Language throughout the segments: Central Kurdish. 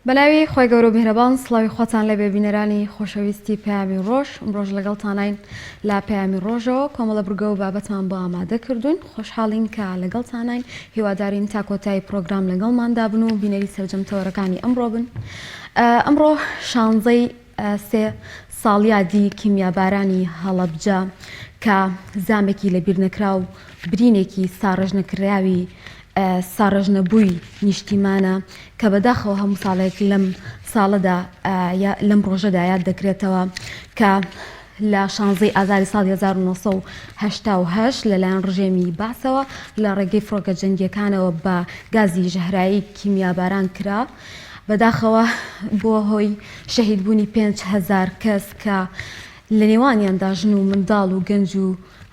بەناوی خوای گەورەو میهرەبان سڵاوی خواتان لێبێ بینەرانی خۆشەویستی پەیامی ڕۆژ ئمڕۆش لەگەڵتانین لە پەیامی ڕۆژەوە کۆمەڵە بڕگە و بابەتمان بۆ ئامادە کردوون خۆشحاڵین کە لەگەڵتانین هیوادارین تا کۆتایی پرۆگرام لەگەڵماندا بن و بینەری سەرجەم تەوەرەکانی ئەمڕۆ بن ئەمڕۆ شانزەی سێ ساڵیادی کیمیابارانی هەڵەبجە کە زامێکی لەبیرنەکراو برینێکی ساڕێژنەکراوی ساڕێژنەبووی نیشتیمانە کە بەداخەوە هەموو ساڵێک لەم ساڵەدا لەم ڕۆژەدا یاد دەکرێتەوە کە لە شانزەی ئازاری ساڵی 1970 لەلایەن ڕژێمی بەعسەوە لە ڕێگەی فڕۆکە جەنگیەکانەوە بە گازی ژەهرایی کیمیاباران کرا. بەداخەوە بووە هۆی شەهیدبوونی 5000 کەس کە لە نێوانیاندا ژن و منداڵ و گەنج و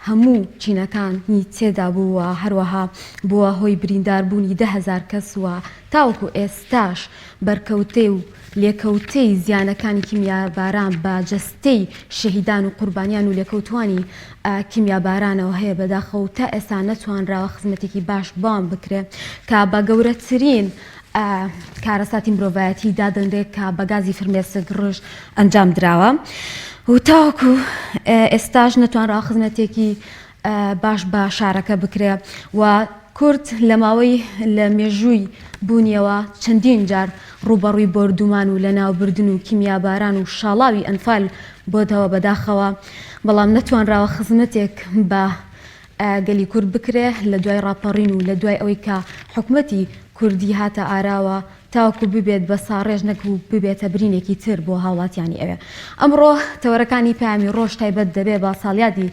هەموو چینەکانی تێدا بوو و هەروەها بووە هۆی برینداربوونی 10,000 کەس و تاوەکو ئێستاش بەرکەوتەی و لێکەوتەی زیانەکانی کیمیاباران بە جەستەی شەهیدان و قوربانیان و لێکەوتووانی کیمیابارانەوە هەیە بەداخەوە و تا ئێستا نەتوانراوە خزمەتێکی باش بەوان بکرێ کە بە گەورەترین کارەساتی مرۆڤایەتی دادەنرێت کە بە گازی فرمێسک ڕژ ئەنجام دراوە و تاوەکو ئێستاش نەتوانراوە خزمەتێکی باش بە شارەکە بکرێ و کورد لە ماوەی لە مێژووی بوونیەوە چەندین جار ڕووبەڕووی بۆردومان و لەناوبردن و کیمیاباران و شاڵاوی ئەنفال بۆتەوە بەداخەوە بەڵام نەتوانراوە خزمەتێک بە گەلی کورد بکرێ لە دوای ڕاپەڕین و لە دوای ئەوەی کە حکومەتی کوردی هاتە ئاراوە تاوەکو ببێت بە ساڕێژ نەک ببێتە برینێکی تر بۆ هاوڵاتیانی ئەوێ. ئەمڕۆ تەوەرەکانی پەیامی ڕۆژ تایبەت دەبێ بە ساڵیادی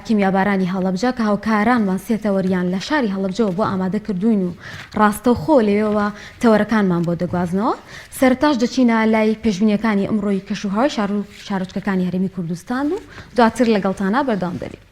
کیمیابارانی هەڵەبجە کە هاوکارانمان سێ تەوەریان لە شاری هەڵەبجەوە بۆ ئامادە کردووین و ڕاستەوخۆ لەوێوە تەوەرەکانمان بۆ دەگوازنەوە. سەرەتاش دەچینە لای پێشبینیەکانی ئەمڕۆی کەشوهەوای شار و شارۆچکەکانی هەرێمی کوردستان و دواتر لەگەڵتانا بەردەوام دەبین.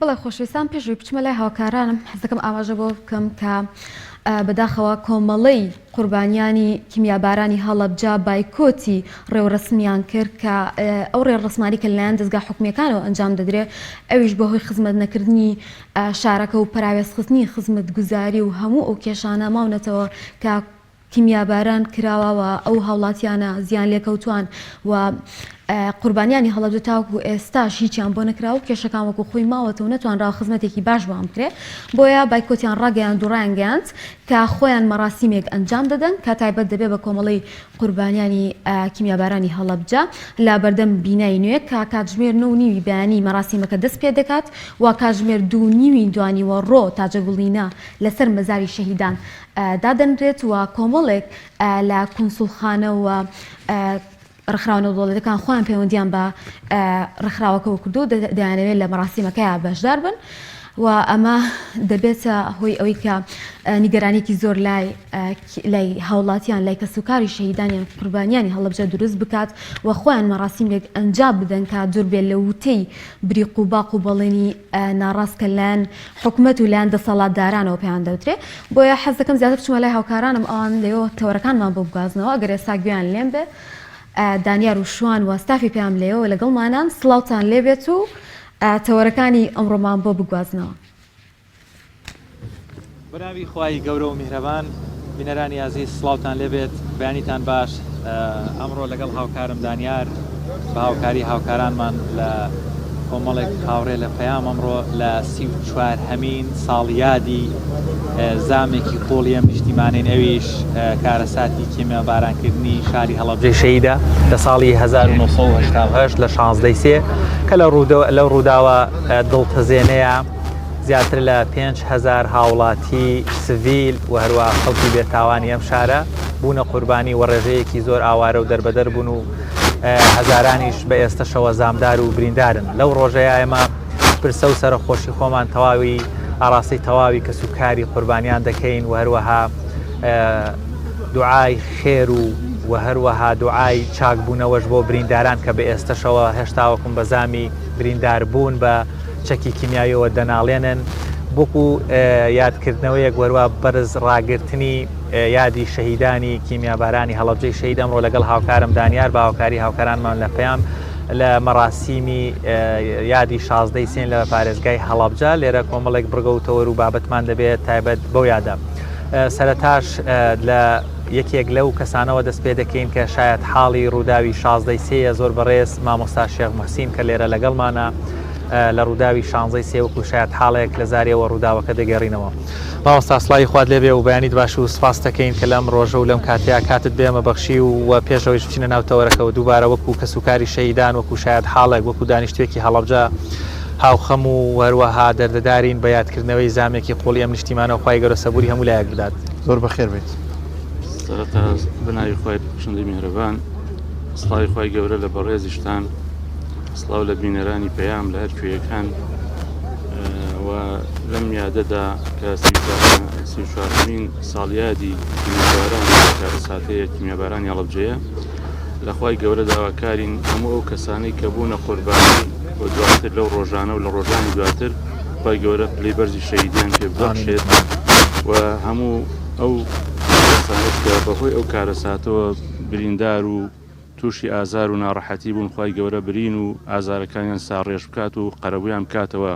بەڵێ خۆشەویستان پێش ئەوەی بچمە لای هاوکارانم حەز دەکەم ئاماژە بۆ بکەم کە بەداخەوە کۆمەڵەی قوربانیانی کیمیابارانی هەڵەبجە بایکۆتی ڕێوڕەسمیان کرد کە ئەو ڕێوڕەسمانەی کە لەلایەن دەزگا حکومییەکانەوە ئەنجام دەدرێت ئەویش بەهۆی خزمەت نەکردنی شارەکە و پەراوێزخستنی خزمەتگوزاری و هەموو ئەو کێشانە ماونەتەوە کە کیمیاباران کراوە و ئەو هاوڵاتیانە زیانلێکەوتوان و قوربانیانی هەڵەبجە تاوەکو ئێستاش هیچیان بۆ نەکراوە و کێشەکان وەکو خۆی ماوەتەوە و نەتوانراوە خزمەتێکی باش بۆیان بکرێت بۆیە بایکۆتیان ڕاگەیاند و ڕایانگەیاند کە خۆیان مەراسیمێک ئەنجام دەدەن کە تایبەت دەبێت بە کۆمەڵەی قوربانیانی کیمیابارانی هەڵەبجە لە بەردەم بینای نوێ کە کاتژمێر نۆ و نیوی بەیانی مەراسیمەکە دەست پێدەکات و کاتژمێر دوو و نیوی دوانیوەڕۆ تاجەگوڵینە لەسەر مەزاری شەهیدان دادەنرێت و کۆمەڵێک لە کونسوڵخانە و ڕێکخراوە نێودەوڵەتیەکان خۆیان پەیوەندیان بە ڕێکخراوەکەوە کردو دەیانەوێت لە مەراسیمەکەیا بەشدار بن و ئەمە دەبێتە هۆی ئەوەی کە نیگەرانیکی زۆر لای لای هاوڵاتیان لای کەسوکاری شەهیدانیان قوربانیانی هەڵەبجە دروست بکات و خۆیان مەراسیمێک ئەنجام بدەن کە دوور بێت لە وتەی بریق و باق و بەڵێنی ناڕاست کە لایەن حکومەت و لایەن دەسەڵاتدارانەوە پێیان دەوترێ بۆیە حەز دەکەم زیاتر بچمە لای هاوکارانم ئەوان لەوێوە تەوەرەکانمان بۆ بگوازنەوە ئەگەر ئێستا گوێیان لێم بێ دانیار و شوان و ستافی پەیام لەوێوە لەگەڵمانان سڵاوتان لێبێت و تەوەرەکانی ئەمڕۆمان بۆ بگوازنەوە. بەناوی خوای گەورە و میهرەبان بینەرانی ئازیز سڵاوتان لێبێت بەیانیتان باش ئەمڕۆ لەگەڵ هاوکارم دانیار. بە هاوکاری هاوکارانمان لە کۆمەڵێک هاوڕێ لە پەیام ئەمڕۆ لە 34 هەمین ساڵیادی زامێکی قوڵی ئەم نیشتیمانەین ئەویش کارەساتی کیمیابارانکردنی شاری هەڵەبجەی شەهیدە لە ساڵی 1970 لە 16 سێ کە لە لەو ڕووداوە دڵتەزێنەیە زیاتر لە 5000 هاوڵاتی سڤیل و هەروە خەڵکی بێتاوانی ئەم شارە بوونە قوربانی و ڕێژەیەکی زۆر ئاوارە و دەربەدەر بوون و هەزارانیش بە ئێستەشەوە زامدار و بریندارن لەو ڕۆژەیە ئێمە پرسە و سەرەخۆشی خۆمان تەواوی ئاراستەی تەواوی کەسوکاری قوربانیان دەکەین و هەروەها دوعای خێر و و هەروەها دوعای چاکبوونەوەش بۆ برینداران کە بە ئێستەشەوە هێشتاوەکم بە زامی بریندار بوون بە چەکی کیمیاویەوە دەناڵێنن بۆکو یادکردنەوەیەک وەروا بەرز ڕاگرتنی یادی شەهیدانی کیمیابارانی هەڵەبجەی شەهید ئەمڕۆ لەگەڵ هاوکارم دانیار بە هاوکاری هاوکارانمان لە پەیام لە مەراسیمی یادی شازدەی سێن لە پارێزگای هەڵەبجە لێرە کۆمەڵێک بڕگە و تەوەر و بابەتمان دەبێت تایبەت بەو یادە. سەرەتاش لە یەکێک لەو کەسانەوە دەست پێ دەکەین کە شایەت حاڵی ڕووداوی شازدەی سێیە زۆر بەڕێز مامۆستا شێخ موحسین کە لێرە لەگەڵمانە لە ڕووداوی شانزەی سێ وەکو شایەت حاڵێک لە زاریەوە ڕووداوەکە دەگێڕینەوە. مامۆستا سڵاوی خوات لێبێ و بەیانیت باش و سپاست دەکەین کە لەم ڕۆژە و لەم کاتەیا کاتت بێمە بەخشی و و پێش ئەوەیش بچینە ناو تەوەرەکەوە دووبارە وەکو کەسوکاری شەهیدان وەکو شایەت حاڵێک وەکو دانیشتوێکی هەڵەبجە هاوخەم و هەروەها دەردەدارین بە یادکردنەوەی زامێکی قوڵی ئەم نیشتیمانە و خوای گەورە سەبوری هەموو لایەک بدات. زۆر بەخێر بێیت. سەرەتا بەناوی خوای بەخشندەی میهرەبان سڵاوی خوای گەورە لە بەڕێزیشتان سڵاو لە بینەرانی پەیام لە هەر کوێیەکان و لەم یادەدا کە 34مین ساڵیادی کیمیاباران کارەساتەیە کیمیابارانی هەڵەبجەیە لە خوای گەورە داواکارین هەموو ئەو کەسانەی کە بوونە قوربانی و دواتر لەو ڕۆژانە و لە ڕۆژانی دواتر خوای گەورە پلەی بەرزی شەهیدیان پێ ببەخشێت و هەموو ئەو کەسانەش کە بەهۆی ئەو کارەساتەوە بریندار و تووشی ئازار و ناڕەحەتی بوون خوای گەورە برین و ئازارەکانیان ساڕێژ بکات و قەرەبوویان بکاتەوە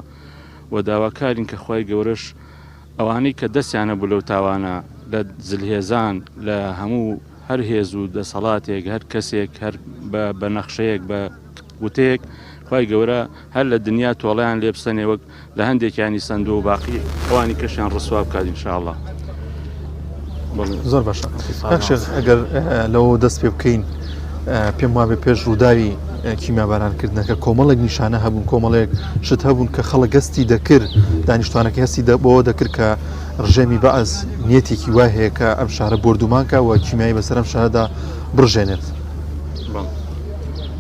و داواکارین کە خوای گەورەش ئەوانەی کە دەستیان هەبوو لەو تاوانە لە زلهێزان لە هەموو هەر هێز و دەسەڵاتێک هەر کەسێک هەر بە نەخشەیەک بە وتەیەک خوای گەورە هەر لە دنیا تۆڵەیان لێ بسەنێ وەک لە هەندێکیانی سەندووە و باقی ئەوانی کەشیان ڕسوا بکات ان شاء اللە. زۆر باشە کاک شێخ ئەگەر لەوە دەست پێ بکەین پێم وابێ پێش ڕووداوی کیمیابارانکردنەکە کۆمەڵێک نیشانە هەبوون کۆمەڵێک شت هەبوون کە خەڵک هەستی دەکرد دانیشتوانەکە هەستی بەوە دەکرد کە ڕژێمی بەعس نیەتێکی وای هەیە کە ئەم شارە بۆردومانکە و کیمیایی بەسەر ئەم شارەدا بڕژێنێت.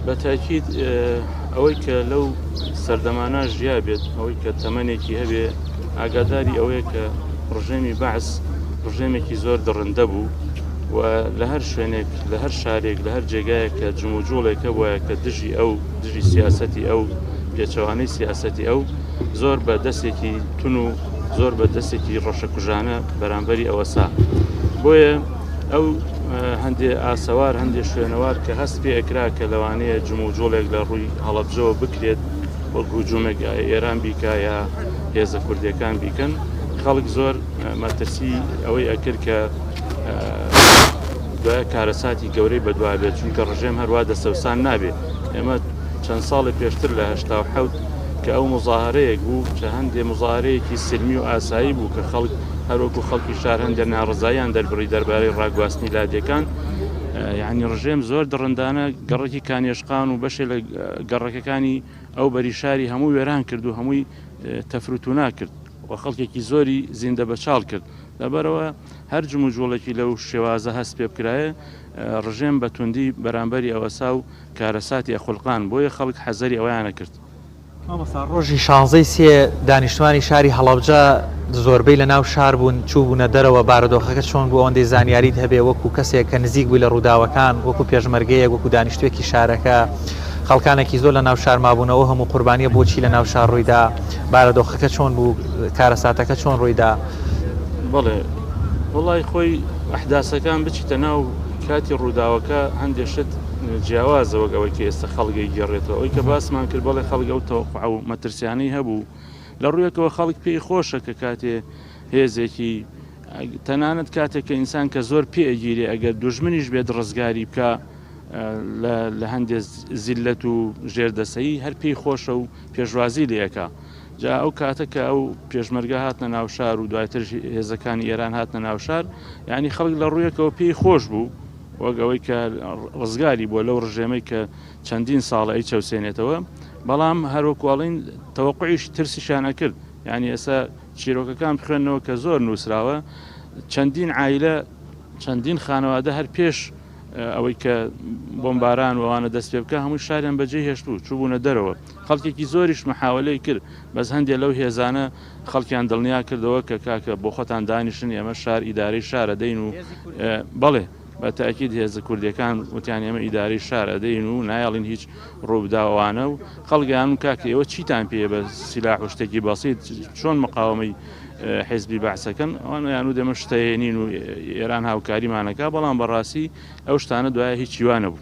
بە تاکید ئەوەی کە لەو سەردەمانە ژیا بێت ئەوەی کە تەمەنێکی هەبێ ئاگاداری ئەوەیە کە ڕژێمی بەعس ڕژێمێکی زۆر دڕندە بوو و لە هەر شوێنێک لە هەر شارێک لە هەر جێگایەک کە جموجوڵێک هەبوایە کە دژی ئەو دژی سیاسەتی ئەو پێچەوانەی سیاسەتی ئەو زۆر بە دەستێکی تون و زۆر بە دەستێکی ڕەشەکوژانە بەرامبەری ئەوەسا بۆیە ئەو هەندێ ئاسەوار هەندێ شوێنەوار کە هەست پێ ئەکرا کە لەوانەیە جموجۆڵێک لە ڕووی هەڵەبجەوە بکرێت وەک هجوومێک ئێران بیکا یا هێزە کوردیەکان بیکەن خەڵک زۆر مەترسی ئەوەی ئەکرد کە دوای کارەساتی گەورەی بەدوا بێت چونکە ڕژێم هەروا دەسەوسان نابێت ئێمە چەند ساڵی پێشتر لە 1970 کە ئەو مزاهرەیەک بوو چە هەندێ مزاهرەیەکی سلمی و ئاسایی بوو کە خەڵک هەروەکو خەڵکی شار هەندێ ناڕزاییان دەربڕی دەربارەی ڕاگواستنی لادێکان یعنی ڕژێم زۆر دڕندانە گەڕەکی کانێشقان و بەشێ لە گەڕەکەکانی ئەو بەری شاری هەموو وێران کرد و هەمووی تەفروتونا کرد و خەڵکێکی زۆری زیندە بەچاڵ کرد لەبەرەوە هەر جموجوڵێکی لەو شێوازە هەست پێ بکرایە ڕژێم بە توندی بەرامبەری ئەوەسا و کارەساتی ئەخولقان بۆیە خەڵک حەزەری ئەوەیانە کرد. مامۆستا ڕۆژی شانزەی سێ دانیشتوانی شاری هەڵەبجە زۆربەی لە ناو شار بوون چووبوونە دەرەوە بارودۆخەکە چۆن بوو ئەوەندەی زانیاریت هەبێ وەکو کەسێک کە نزیک بووی لە ڕووداوەکان وەکو پێشمەرگەیەک وەکو دانیشتوێکی شارەکە خەڵکانێکی زۆر لە ناو شار مابوونەوە هەموو قوربانیە بۆچی لە ناو شار ڕوویدا بارودۆخەکە چۆن بوو کارەساتەکە چۆن ڕوویدا؟ بەڵێ وەڵی خۆی ئەحداسەکان بچیتە ناو کاتی ڕووداوەکە هەندێ شت جیاوازە وەک ئەوەی کە ئێستا خەڵک ئەیگێڕێتەوە ئەوەی کە باسمان کرد بەڵێ خەڵک ئەو تەوەقوع و مەترسیانەی هەبوو لە ڕوویەکەوە خەڵک پێی خۆشە کە کاتێ هێزێکی تەنانەت کاتێک کە ئینسان کە زۆر پێ ئەگیرێ ئەگەر دوژمنیش بێت ڕزگاری بکە. لە هەندێ زیللەت و ژێردەسەیی هەر پێی خۆشە و پێشوازی لێ ئەکا. جا ئەو کاتە کە ئەو پێشمەرگە هاتنە ناو شار و دوایتر هێزەکانی ئێران هاتنە ناو شار، یانی خەڵک لە ڕوویەکەوە پێی خۆش بوو، وەک ئەوەی کە ڕزگاری بووە لەو ڕژێمەی کە چەندین ساڵە ئەیچەوسێنێتەوە، بەڵام هەر وەکوو ئەڵێین تەوەقوعیش ترسیشیان ئەکرد، یانی ئێستا چیرۆکەکان بخوێنەوە کە زۆر نووسراوە، چەندین عایلە، چەندین خانەوادە هەر پێش ئەوەی کە بۆمباران و ئەوانە دەست پێ بکا هەمووی شاریان بەجێ هێشتبوو چووبوونە دەرەوە خەڵکێکی زۆریش محاولەی کرد بەس هەندێ لەو هێزانە خەڵکیان دڵنیا کردەوە کە کاکە بۆ خۆتان دانیشن ئێمە شار ئیدارەی شارە دەین و بەڵێ بە تاکید هێزە کوردیەکان وتیان ئێمە ئیدارەی شار ئەدەین و نایەڵین هیچ ڕووبدا ئەوانە و خەڵکیان و کاکە ئێوە چیتان پێیە بە سیلاح و شتێکی بەسیت چۆن مقاومەی حیزبی بەعسەکەن ئەوانیان و دەمە شتەیەنین و ئێران هاوکاریمانەکە بەڵام بەڕاستی ئەو شتانە دوای هیچی وا نەبوو.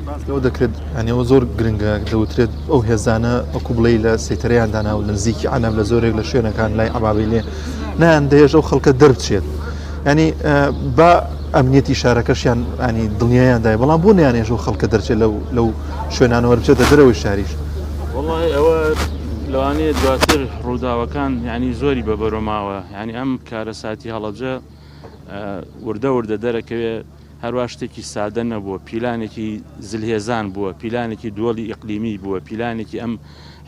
باس لەوە دەکرێت ئەنێەوە زۆر گرنگە دەوترێت ئەو هێزانە وەکو بڵێ لە سەیتەرەیان دانا و لە نزیکی عەنەب لە زۆرێک لە شوێنەکان لای عەبابەی لێ نایان دەهێشت ئەو خەڵکە دەربچێت ینی با ئەمنیەتی شارەکەشیان ینی دڵنیایان دای بەڵام بۆ نیانێژ و خەڵکە دەرچێت لەو لەو شوێنانەوە بچێتە دەرەوەی شاریش. وەڵای ئەوە لەوانەیە دواتر ڕووداوەکان یعنی زۆری بە بەرۆ ماوە یعنی ئەم کارەساتی هەڵەبجە وردە وردە دەرەکەوێ هەروا شتێکی سادە نەبووە پیلانێکی زلهێزان بووە پیلانێکی دووەڵی ئیقلیمی بووە پیلانێکی ئەم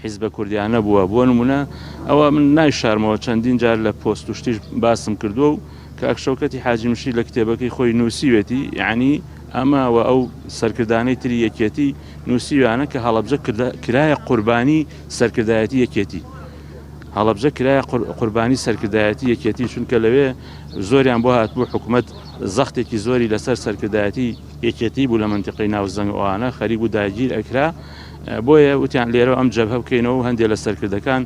حیزبە کوردیانە بووە بۆ نمونە ئەوە من نایشارمەوە چەندین جار لە پۆست و شتیش باسم کردووە و کاک شەوکەتی حاجی مشری لە کتێبەکەی خۆی نووسیوێتی یعنی ئەمە و ئەو سەرکردانەی تری یەکێتی نووسیویانە کە هەڵەبجە کرایە قوربانی سەرکردایەتی یەکێتی. هەڵەبجە کرایە قوربانی سەرکردایەتی یەکێتی چونکە لەوێ زۆریان بۆ هاتبوو حکومەت زەختێکی زۆری لەسەر سەرکردایەتی یەکێتی بوو لە مەنتیقەی ناوزەنگ ئەوانە خەریک بوو داگیر ئەکرا بۆیە وتیان لێرە ئەم جەبهە بکەینەوە و هەندێک لە سەرکردەکان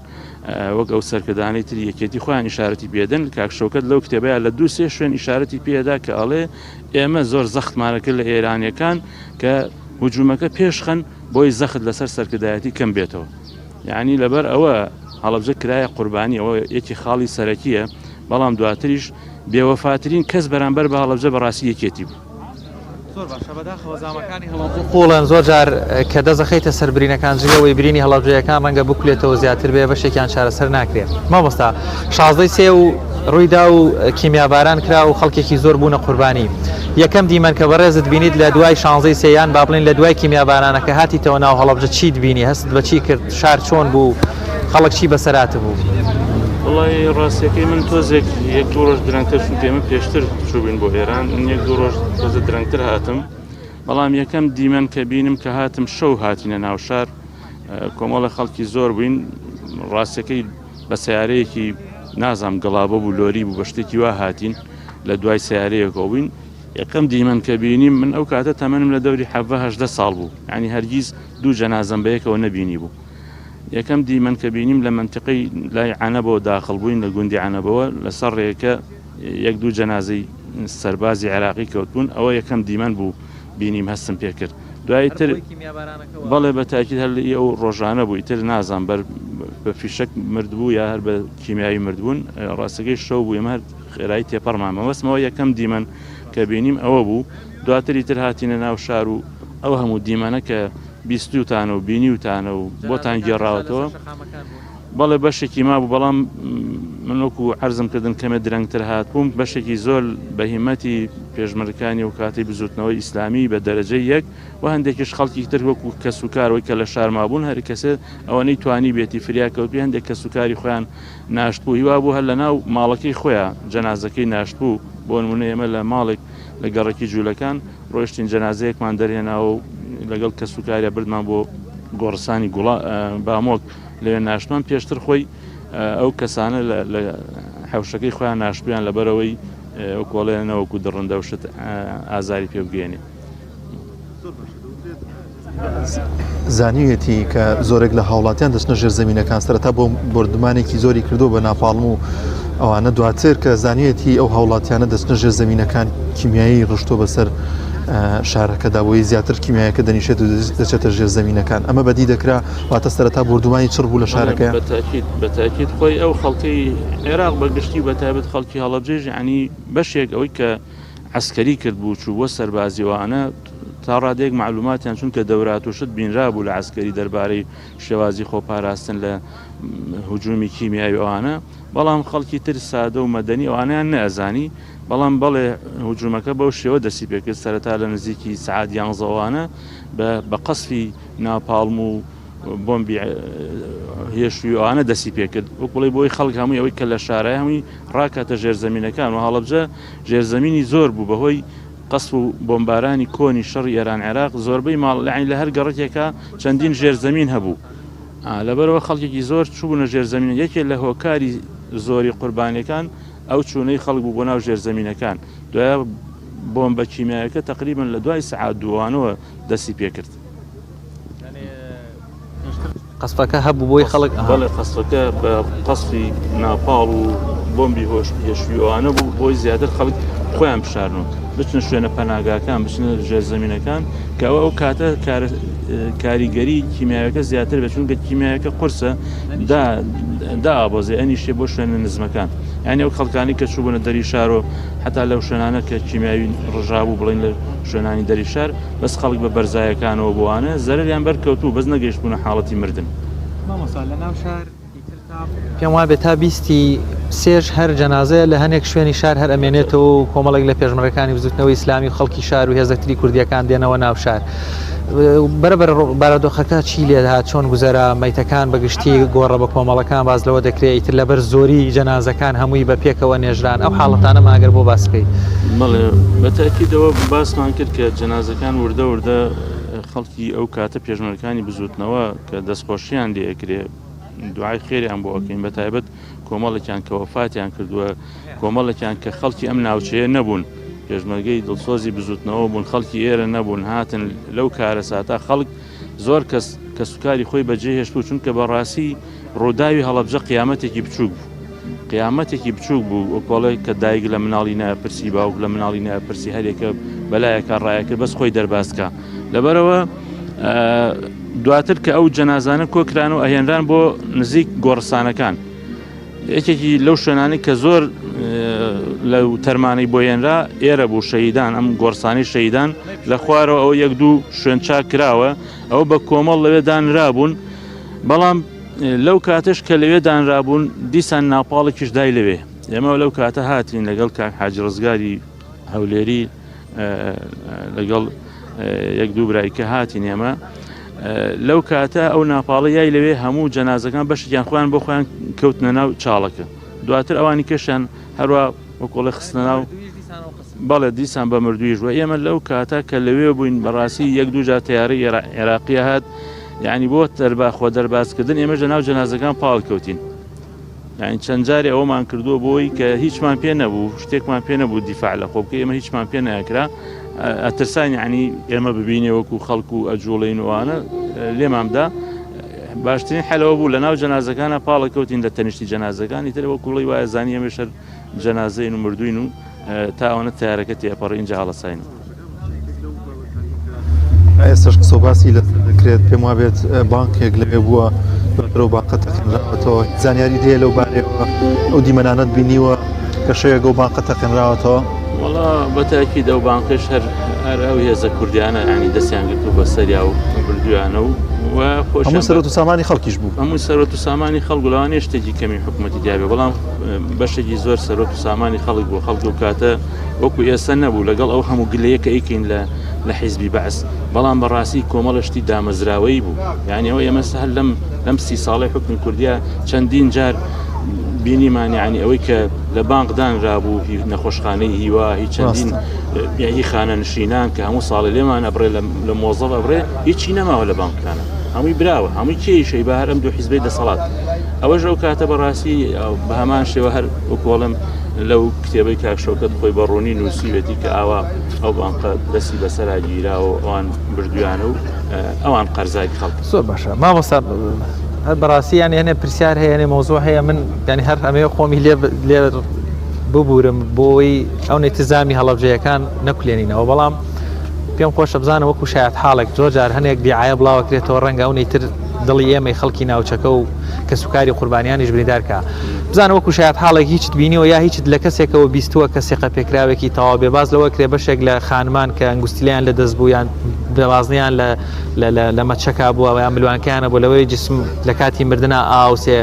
وەک ئەو سەرکردانەی تری یەکێتی خۆیان ئیشارەتی پێدەن کاک شەوکەت لەو کتێبەیە لە دوو سێ شوێن ئیشارەتی پێدا کە ئەڵێ ئێمە زۆر زەختمانە کرد لە ئێرانیەکان کە هجومەکە پێشخەن بۆی زەخت لەسەر سەرکردایەتی کەم بێتەوە یانی لەبەر ئەوە هەڵەبجە کرایە قوربانی ئەوە یەکی خاڵی سەرەکیە بەڵام دواتریش بێوەفاترین کەس بەرامبەر بە هەڵەبجە بەڕاستی یەکێتی بوو. زۆر باشە بەداخەوە زامەکانی هەڵەبجە قوڵن زۆر جار کە دەزەخەیتە سەر برینەکان جگەوەی برینی هەڵەبجەیەکان ڕەنگە بکولێتەوە زیاتر بێ بەشێکیان چارەسەر ناکرێت مامۆستا شازدەی سێ و ڕوویدا و کیمیاباران کرا و خەڵکێکی زۆر بوونە قوربانی. یەکەم دیمەن کە بەڕێزت بینیت لە دوای شانزەی سێ یان با بڵێین لە دوای کیمیابارانەکە هاتیتەوە ناو هەڵەبجە چیت بینی هەستت بە چی کرد شار چۆن بوو خەڵک چی بەسەر هاتبوو؟ وەڵای ڕاستیەکەی من تۆزێک یەک دوو ڕۆژ درەنگتر چونکە ئێمە پێشتر چووبین بۆ ئێران من یەک دوو ڕۆژ تۆزە درەنگتر هاتم بەڵام یەکەم دیمەن کە بینم کە هاتم شەو هاتینە ناو شار کۆمەڵە خەڵکی زۆر بووین ڕاستەکەی بە سیارەیەکی نازام گەڵابە بوو لۆری بوو بە شتێکی وا هاتین لە دوای سیارەیەکەوە بووین یەکەم دیمەن کە بینیم من ئەو کاتە تەمەنم لە دەوری حەڤە هەژدە ساڵ بوو یعنی هەرگیز دوو جەنازەم بەیەکەوە نەبینی بوو یەکەم دیمەن کە بینیم لە منتیقەی لای عەنەبەوە داخڵ بووین لە گوندی عەنەبەوە لەسەر ڕێکە یەک دوو جەنازەی سەربازی عێراقی کەوتبوون ئەوە یەکەم دیمەن بوو بینیم هەستم پێکرد دوایی تر بەڵێ بە تاکید هەر لە ئەو ڕۆژانە بوو ئیتر نازان بەر بە فیشەک مردبوو یا هەر بە کیمیایی مردبوون ڕاستەکەی شەو بوو ئێمە هەر خێرایی تێپەڕمان مەبەستمەوە یەکەم دیمەن کە بینیم ئەوە بوو دواتر ئیتر هاتینە ناو شار و ئەو هەموو دیمەنە کە بیستوتانە و بینیوتانە و بۆتان گێڕاوەتەوە بەڵێ بەشێکی مابوو بەڵام من وەکو عەرزم کردن کەمێ درەنگتر هاتبووم بەشێکی زۆر بە هیمەتی پێشمەرگەکانی و کاتی بزوتنەوەی ئیسلامی بە دەرەجەی یەک و هەندێکیش خەڵکی تر وەکو کەس و کار وەی کە لە شار مابوون هەر کەسێ ئەوەنەی توانی بێتی فریا کەوتبێ هەندێک کەس و کاری خۆیان ناشتبوو هیوا بوو هەر لە ناو ماڵەکەی خۆیان جەنازەکەی ناشتبوو بۆ نمونە ئێمە لە ماڵێک لە گەڕەکی جوولەکان ڕۆیشتین جەنازەیەکمان دەرهێناوە و لەگەڵ کەس و کاریا بردمان بۆ گۆڕستانی گوڵا بامۆک لەوێ ناشتمان پێشتر خۆی ئەو کەسانە لە حەوشەکەی خۆیان ناشتبوویان لەبەرەوەی وەکۆڵێ نەوەکو دڕندە و شت ئازاری پێ بگەێنێ. زانیویەتی کە زۆرێک لە هاوڵاتیان دەچنە ژێر زەمینەکان سەرەتا بۆ بۆردومانێکی زۆری کردو بە ناپاڵم و ئەوانە دواتر کە زانیویەتی ئەو هاوڵاتیانە دەچنە ژێر زەمینەکان کیمیایی ڕشتۆ بەسەر شارەکەدا بۆی زیاتر کیمیایەکە دەنیشێت و دەچێتە ژێر زەمینەکان ئەمە بەدی دەکرا واتە سەرەتا بۆردومانی چڕ بوو لە شارەکە بەتاکیت خۆی ئەو خەڵکی عێراق بە گشتی بە تایبەت خەڵکی هەڵەبجەیش ینی بەشێک ئەوەی کە. عەسکەری کردبوو چووبووە سەربازی ئەوانە تا ڕادەیەک مەعلوماتیان چونکە دەورات و شت بینرابوو لە عەسکەری دەربارەی شێوازی خۆپاراستن لە هجومی کیمیاوی ئەوانە بەڵام خەڵکی تر سادە و مەدەنی ئەوانیان نەئەزانی بەڵام بەڵێ هجومەکە بەو شێوە دەستی پێکرد سەرەتا لە نزیکی سعات یانزەوانە بە بە قەسفی ناپاڵم و بۆمبی هێشوی ئەوانە دەستی پێکرد وەک بڵێ بۆی خەڵک هەمووی ئەوەی کە لە شارای هەمووی ڕاکاتە ژێرزەمینەکان و هەڵەبجە ژێرزەمینی زۆر بوو بەهۆی قەسف و بۆمبارانی کۆنی شەڕی ئێران عێراق زۆربەی ماڵ یانی لە هەر گەڕەکێکا چەندین ژێرزەمین هەبوو لەبەرەوە خەڵکێکی زۆر چوونە ژێرزەمین یەکێ لە هۆکاری زۆری قوربانیەکان ئەو چوونەی خەڵک بوو بۆ ناو ژێرزەمینەکان دوای بۆمبە کیمیایەکە تقریبا لە دوای سەعات دووانەوە دەستی پێکرد. قەسفەکە هەبوو بۆی خەڵک بەڵێ قەسفەکە بە قەسفی ناپاڵ و بۆمبی هۆش هێشوی ئەوانە بوو بۆی زیاتر خەڵک خۆیان بشارن و بچنە شوێنە پەناگاکان بچنە ژێرزەمینەکان کە ئەوە ئەو کاتە کاریگەری کیمیاوەکە زیاتر بێت چونکە کیمیاوەکە قورسە دا دابەزێ ئەنیشێ بۆ شوێنە نزمەکان یعنی ئەو خەڵکانی کە چووبوونە دەری شار و حتا لەو شوێنانە کە کیمیاوی ڕژابوو بڵین لە شوێنانی دەری شار بەس خەڵک بە بەرزایەکانەوە بۆ ئەوانە زەرەریان بەر کەوتوو بەس نەگەیشتبوونە حاڵەتی مردن. مامۆستا لە ناو شار ئیتر تا پێم وابێ تا بیستی سێش هەر جەنازەیە لە هەنێک شوێنی شار هەر ئەمێنێتەوە و کۆمەڵێک لە پێشمەرگەکانی بزوتنەوەی ئیسلامی و خەڵکی شار و هێزەتری کوردیەکان دێنەوە ناو شار. بەرە بەرە بارودۆخەکە چی لێدەهات چۆن گوزەرا مەیتەکان بە گشتی گۆڕە بە کۆمەڵەکان باس لەوە دەکرێت ئیتر لەبەر زۆری جەنازەکان هەمووی بە پێکەوە نێژران ئەو حاڵەتانە ماگەر بۆ باس بکەیت. بەڵێ بە تەئکیدەوە باسمان کرد کە جەنازەکان وردە وردە خەڵکی ئەو کاتە پێشمەرگەکانی بزوتنەوە کە دەستخۆشیان لێ ئەکرێ دوعای خێریان بۆ ئەکەین بە تایبەت کۆمەڵێکیان کە وەفاتیان کردووە کۆمەڵێکیان کە خەڵکی ئەم ناوچەیە نەبوون پێشمەرگەی دڵسۆزی بزوتنەوە بوون خەڵکی ئێرە نەبوون هاتن لەو کارەساتە خەڵک زۆر کەس کەسوکاری خۆی بەجێهێشت و چونکە بەڕاستی ڕووداوی هەڵەبجە قیامەتێکی بچووک بوو قیامەتێکی بچووک بوو وەکۆڵێ کە دایک لە مناڵی ناپرسی باوک لە مناڵی ناپرسی هەرێکە بەلایەکە ڕایەکرد بەس خۆی دەربازکە لەبەرەوە دواتر کە ئەو جەنازانە کۆکران و ئەهێنران بۆ نزیک گۆڕستانەکان یەکێکی لەو شوێنانەی کە زۆر لەو تەرمانەی بۆ هێنرا ئێرە بوو شەهیدان ئەم گۆڕسانی شەهیدان لە خوارەوە ئەو یەک دوو شوێن چاک کراوە ئەو بە کۆمەڵ لەوێ دانرابوون بەڵام لەو کاتش کە لەوێ دانرابوون دیسان ناپاڵێکیش دای لەوێ ئێمە لەو کاتە هاتین لەگەڵ کاک حاجی ڕزگاری هەولێری لەگەڵ یەک دوو برای کە هاتین ئێمە لەو کاتە ئەو ناپاڵە یای لەوێ هەموو جەنازەکان بەشێکیان خۆیان بۆ خۆیان کەوتنە ناو چاڵەکە دواتر ئەوانی کەشیان هەروە وەکۆڵێ خستنە ناو بەڵێ دیسان بە مردوویش وە ئێمە لەو کاتە کە لەوێ بووین بەڕاستی یەک دوو جار تیارەی عێراقی هات یعنی بۆ دەربا خۆ دەربازکردن ئێمەش لە ناو جەنازەکان پاڵ کەوتین یانی چەند جارێ ئەوەمان کردووە بۆی کە هیچمان پێ نەبوو شتێکمان پێ نەبوو دیفاع لە خۆ بکەی ئێمە هیچمان پێ ناکرا ئەترسان یعنی ئێمە ببینێ وەکو خەڵک و ئەجوڵین وانە لێمامدا باشترین حەلەوە بوو لە ناو جەنازەکانە پاڵە کەوتین لە تەنیشتی جەنازەکانی تر وەکو بڵێی وایە زانی ئێمە شەر جەنازەین و مردوین و تا ئەوەنە تەیارەکە تێپەڕی ئینجا هەڵەساین. ئێستاش قسە و باسی لەسەر دەکرێت پێم وابێت بانکێک لەوێ بووە دواتر ئەو بانقە تەقێنراوەتەوە زانیاری هەیە لەو بارەیەوە ئەو دیمەنانەت بینیوە کە شەوێک ئەو بانقە تەقێنراوەتەوە وەڵا بەتاکید ئەو بانقش هەر هەر ئەو هێزە کوردیانە ینی دەستیان گرتو بە سەریا و بردویانە و هەموو سەرۆت و سامانی خەڵکیش بوو هەموو سەرۆت و سامانی خەڵک لەوانەیە شتێکی کەمی حکوومەتی دیابێ بەڵام بەشێکی زۆر سەرۆت و سامانی خەڵک بوو خەڵک و کاتە وەکو ئێستا نەبوو لەگەڵ ئەو هەموو گلەیە کە ئەیکەین لە لە حیزبی بەعس بەڵام بەڕاستی کۆمەڵە شتی دامەزراوەیی بوو یعنی ئەوە ئێمە هەر لەم لەم سی ساڵەی حکومی کوردیا چەندین جار بینیمان یعنی ئەوەی کە لە بانق دانرابوو هی نەخۆشخانەی هیوا هی چەندین هی خانە نشینان کە هەموو ساڵێ لێمان ئەبڕێ لە مۆزەڵ ئەبڕێ هیچی نەماوە لە بانقەکانە هەمووی براوە هەمووی کێیشەی بە هەر ئەم دوو حیزبەی دەسەڵات ئەوەش ئەو کاتە بەڕاستی بە هەمان شێوە هەر وەکۆڵم لەو کتێبەی کاک شەوکەت خۆی بە ڕوونی نووسیوێتی کە ئاوا ئەو بانقە دەستی بەسەرا گیراوە و ئەوان بردویانە و ئەوان قەرزاری خەڵک. زۆر باشە مامۆستا هەر بەڕاستی یانی هەنێ پرسیار هەیە هەنێ مەوزوع هەیە من یانی هەر ئەمەوێ خۆمی لێ لێ ببورم بۆی ئەو نەتیزامی هەڵەبجەیەکان نەکولێنینەوە بەڵام پێم خۆشە بزانم وەکو شایەت حاڵێک زۆر جار هەنێک دیعاە بڵاوەکرێتەوە ڕەنگە ئەو نەیتر دڵی ئێمەی خەڵکی ناوچەکە و کەسوکاری قوربانیانیش بریندار کا. بزانە وەکو شایەتحاڵێک هیچت بینیوە یا هیچت لە کەسێکەوە بیستووە کە سیقە پێکراوێکی تەواو بێ باس لەوە کرێ بەشێک لە خانمان کە ئەنگوستیلەیان لە دەست بوو یان بازنەیان لە لە مەچەکا بووە یان ملوانکەیانە بۆ لەوەی جسم لە کاتی مردنا ئاوسێ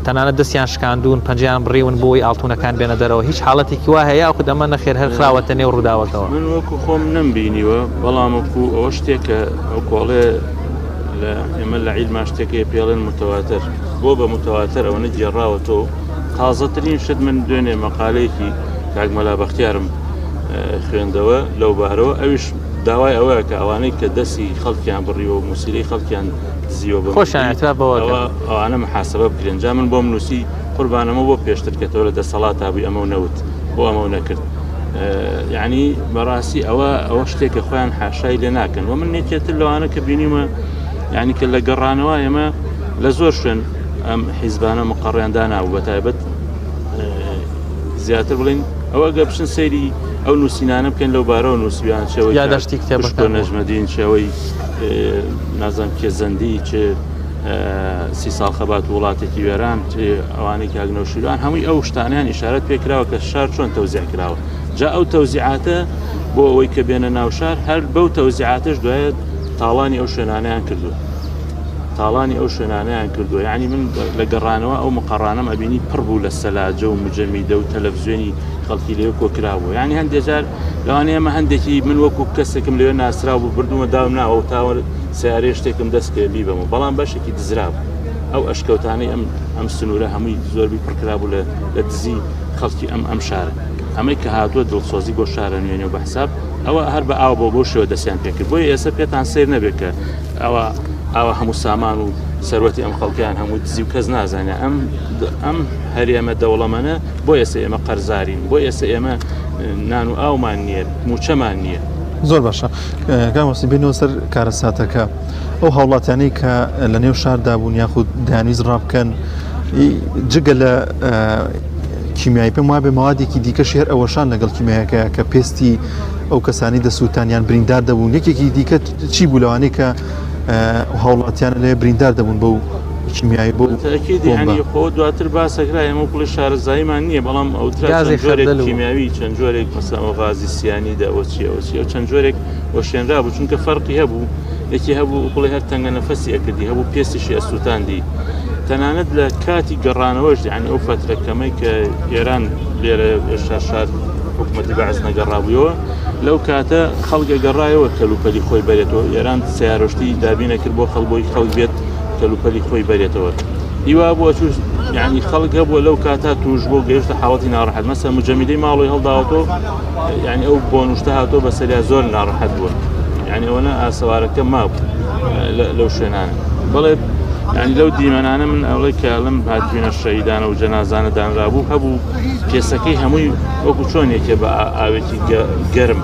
تەنانەت دەستیان شکاندوون پەنجەیان بڕیون بۆی ئاڵتونەکان بێنە دەرەوە هیچ حاڵەتێکی وا هەیە یاخود ئەمە نەخێر هەر خراوەتە نێو ڕووداوەکەوە؟ من وەکو خۆم نەمبینیوە بەڵام وەکو ئەوە شتێکە ئەو کۆڵێ لە ئێمە لە عیلما شتێک هەیە پێڵێن متەواتر بۆ بە متەواتر ئەوەنە گێڕاوەتەوە تازەترین شت من دوێنێ مەقالەیەکی کاک مەلا بەختیارم خوێندەوە لەو بارەوە ئەویش داوای ئەوەیە کە ئەوانەی کە دەستی خەڵکیان بڕیوە و موسیلەی خەڵکیان دزیوە بە خۆشیان اعتراف بەوە ئەوە ئەوانە محاسبە بکرێن جا من بۆم نووسی قوربانەمە بۆ پێشتر کە تۆ لە دەسەڵاتا بووی ئەمە و نەوت بۆ ئەمە و نەکرد یعنی بەڕاستی ئەوە ئەوە شتێکە خۆیان حاشای لێ ناکەن و من یەکێتر لەوانە کە بینیمە یعنی کە لە گەڕانەوە ئێمە لە زۆر شوێن ئەم حیزبانە مقەڕیان دانابوو بە تایبەت زیاتر بڵین ئەوە گە بچن سەیری ئەو نووسینانە بکەن لەو بارەوە نووسیان چەوەی یاداشتی کتێبەکان نەجمەدین چەوەی نازانم کێ زەندی چ سی ساڵ خەبات وڵاتێکی وێران ئەوانەی کاک نەوشیروان هەمووی ئەو شتانیان ئیشارەت پێکراوە کە شار چۆن تەوزیع کراوە جا ئەو تەوزیعاتە بۆ ئەوەی کە بێنە ناو شار هەر بەو تەوزیعاتش دوایە تاڵانی ئەو شوێنانیان کردو تاڵانی ئەو شوێنانیان کردو یعنی من لە گەڕانەوە ئەو مقەڕانەم ئەبینی پڕ بوو لە سەلاجە و مجەمیدە و تەلەڤزیۆنی خەڵکی لێ کۆکرابوو یعنی هەندێک جار لەوانەیە ئەمە هەندێکی من وەکو کەسێکم لەوێ ناسراو بوو بردومە داوم ناوە تاوە سیارەیە شتێکم دەست کرد بیبەمەوە بەڵام بەشێکی دزرابوو ئەو ئەشکەوتانەی ئەم ئەم سنوورە هەمووی زۆربی پڕکرابوو لە لە دزی خەڵکی ئەم ئەم شارە ئەمەی کە هاتووە دڵسۆزی بۆ شارە نوێنێ و بە حساب ئەوە هەر بە ئاو بۆ بۆ شێوە دەستیان پێکرد بۆیە ئێستا پێتان سیر نەبێت کە ئەوە ئاوا هەموو سامان و سەروەتی ئەم خەڵکیان هەموو دزی و کەس نازانێت ئەم ئەم هەرێمە دەوڵەمەنە بۆ ئێستا ئێمە قەرزارین بۆ ئێستا ئێمە نان و ئاومان نییە موچەمان نییە. زۆر باشە کاک محسین بێنەوە سەر کارەساتەکە ئەو هاوڵاتیانەی کە لە نێو شاردا بوون یاخود دەیانویست ڕابکەن جگە لە کیمیایی پێم وابێ مەوادێکی دیکەشی هەر ئەوەشان لەگەڵ کیمیایەکە کە پێستی ئەو کەسانی دەسووتان یان بریندار دەبوون یەکێکی دیکە چی بوو لەوانەی کە هاوڵاتیانە لێ بریندار دەبوون بەو کیمیایی بۆ تاکید ینی خۆ دواتر باسەکرا ئێمە کوڵی شارەزاییمان نییە بەڵام ئەو جۆرێک کیمیاوی چەند جۆرێک مەسەوە غازی سیانی دا ئەوە چی ئەوە چی ئەو چەند جۆرێک وەشێنرا بوو چونکە فەرقی هەبوو یەکی هەبوو کوڵی هەر تەنگە نەفەسی ئەکردی هەبوو پێستیشی ئەسووتاندی تەنانەت لە کاتی گەڕانەوەش یعنی ئەو فترە کەمەی کە ئێران لێرە ئێشتا شار حکوومەتی بەعس نەگەڕابوویەوە لەو کاتە خەڵک ئەگەڕایەوە کەلوپەلی خۆی بەرێتەوە ئێران سیارۆشتی دابینە کرد بۆ خەڵ بۆی خەڵک بێت کەلوپەلی خۆی بەرێتەوە هیوا بووە چوو یعنی خەڵک هەبووە لەو کاتە توش بۆ گەیشتە حاڵەتی ناڕەحەت مەسە مجەمیدەی ماڵی هەڵداوەتەوە یعنی ئەو بۆنوشتە هاتۆ بەسەریا زۆر ناڕەحەت بووە یعنی ئەوەنە ئاسەوارەکە مابوو لەو شوێنانە بەڵێ یعنی لەو دیمەنانە من ئەوەی کە لەم هاتوینە شەیدانە و جەنازانە دانرابوو هەبوو پێسەکەی هەمووی وەکو چۆن یەکێ بە ئاوێکی گەرم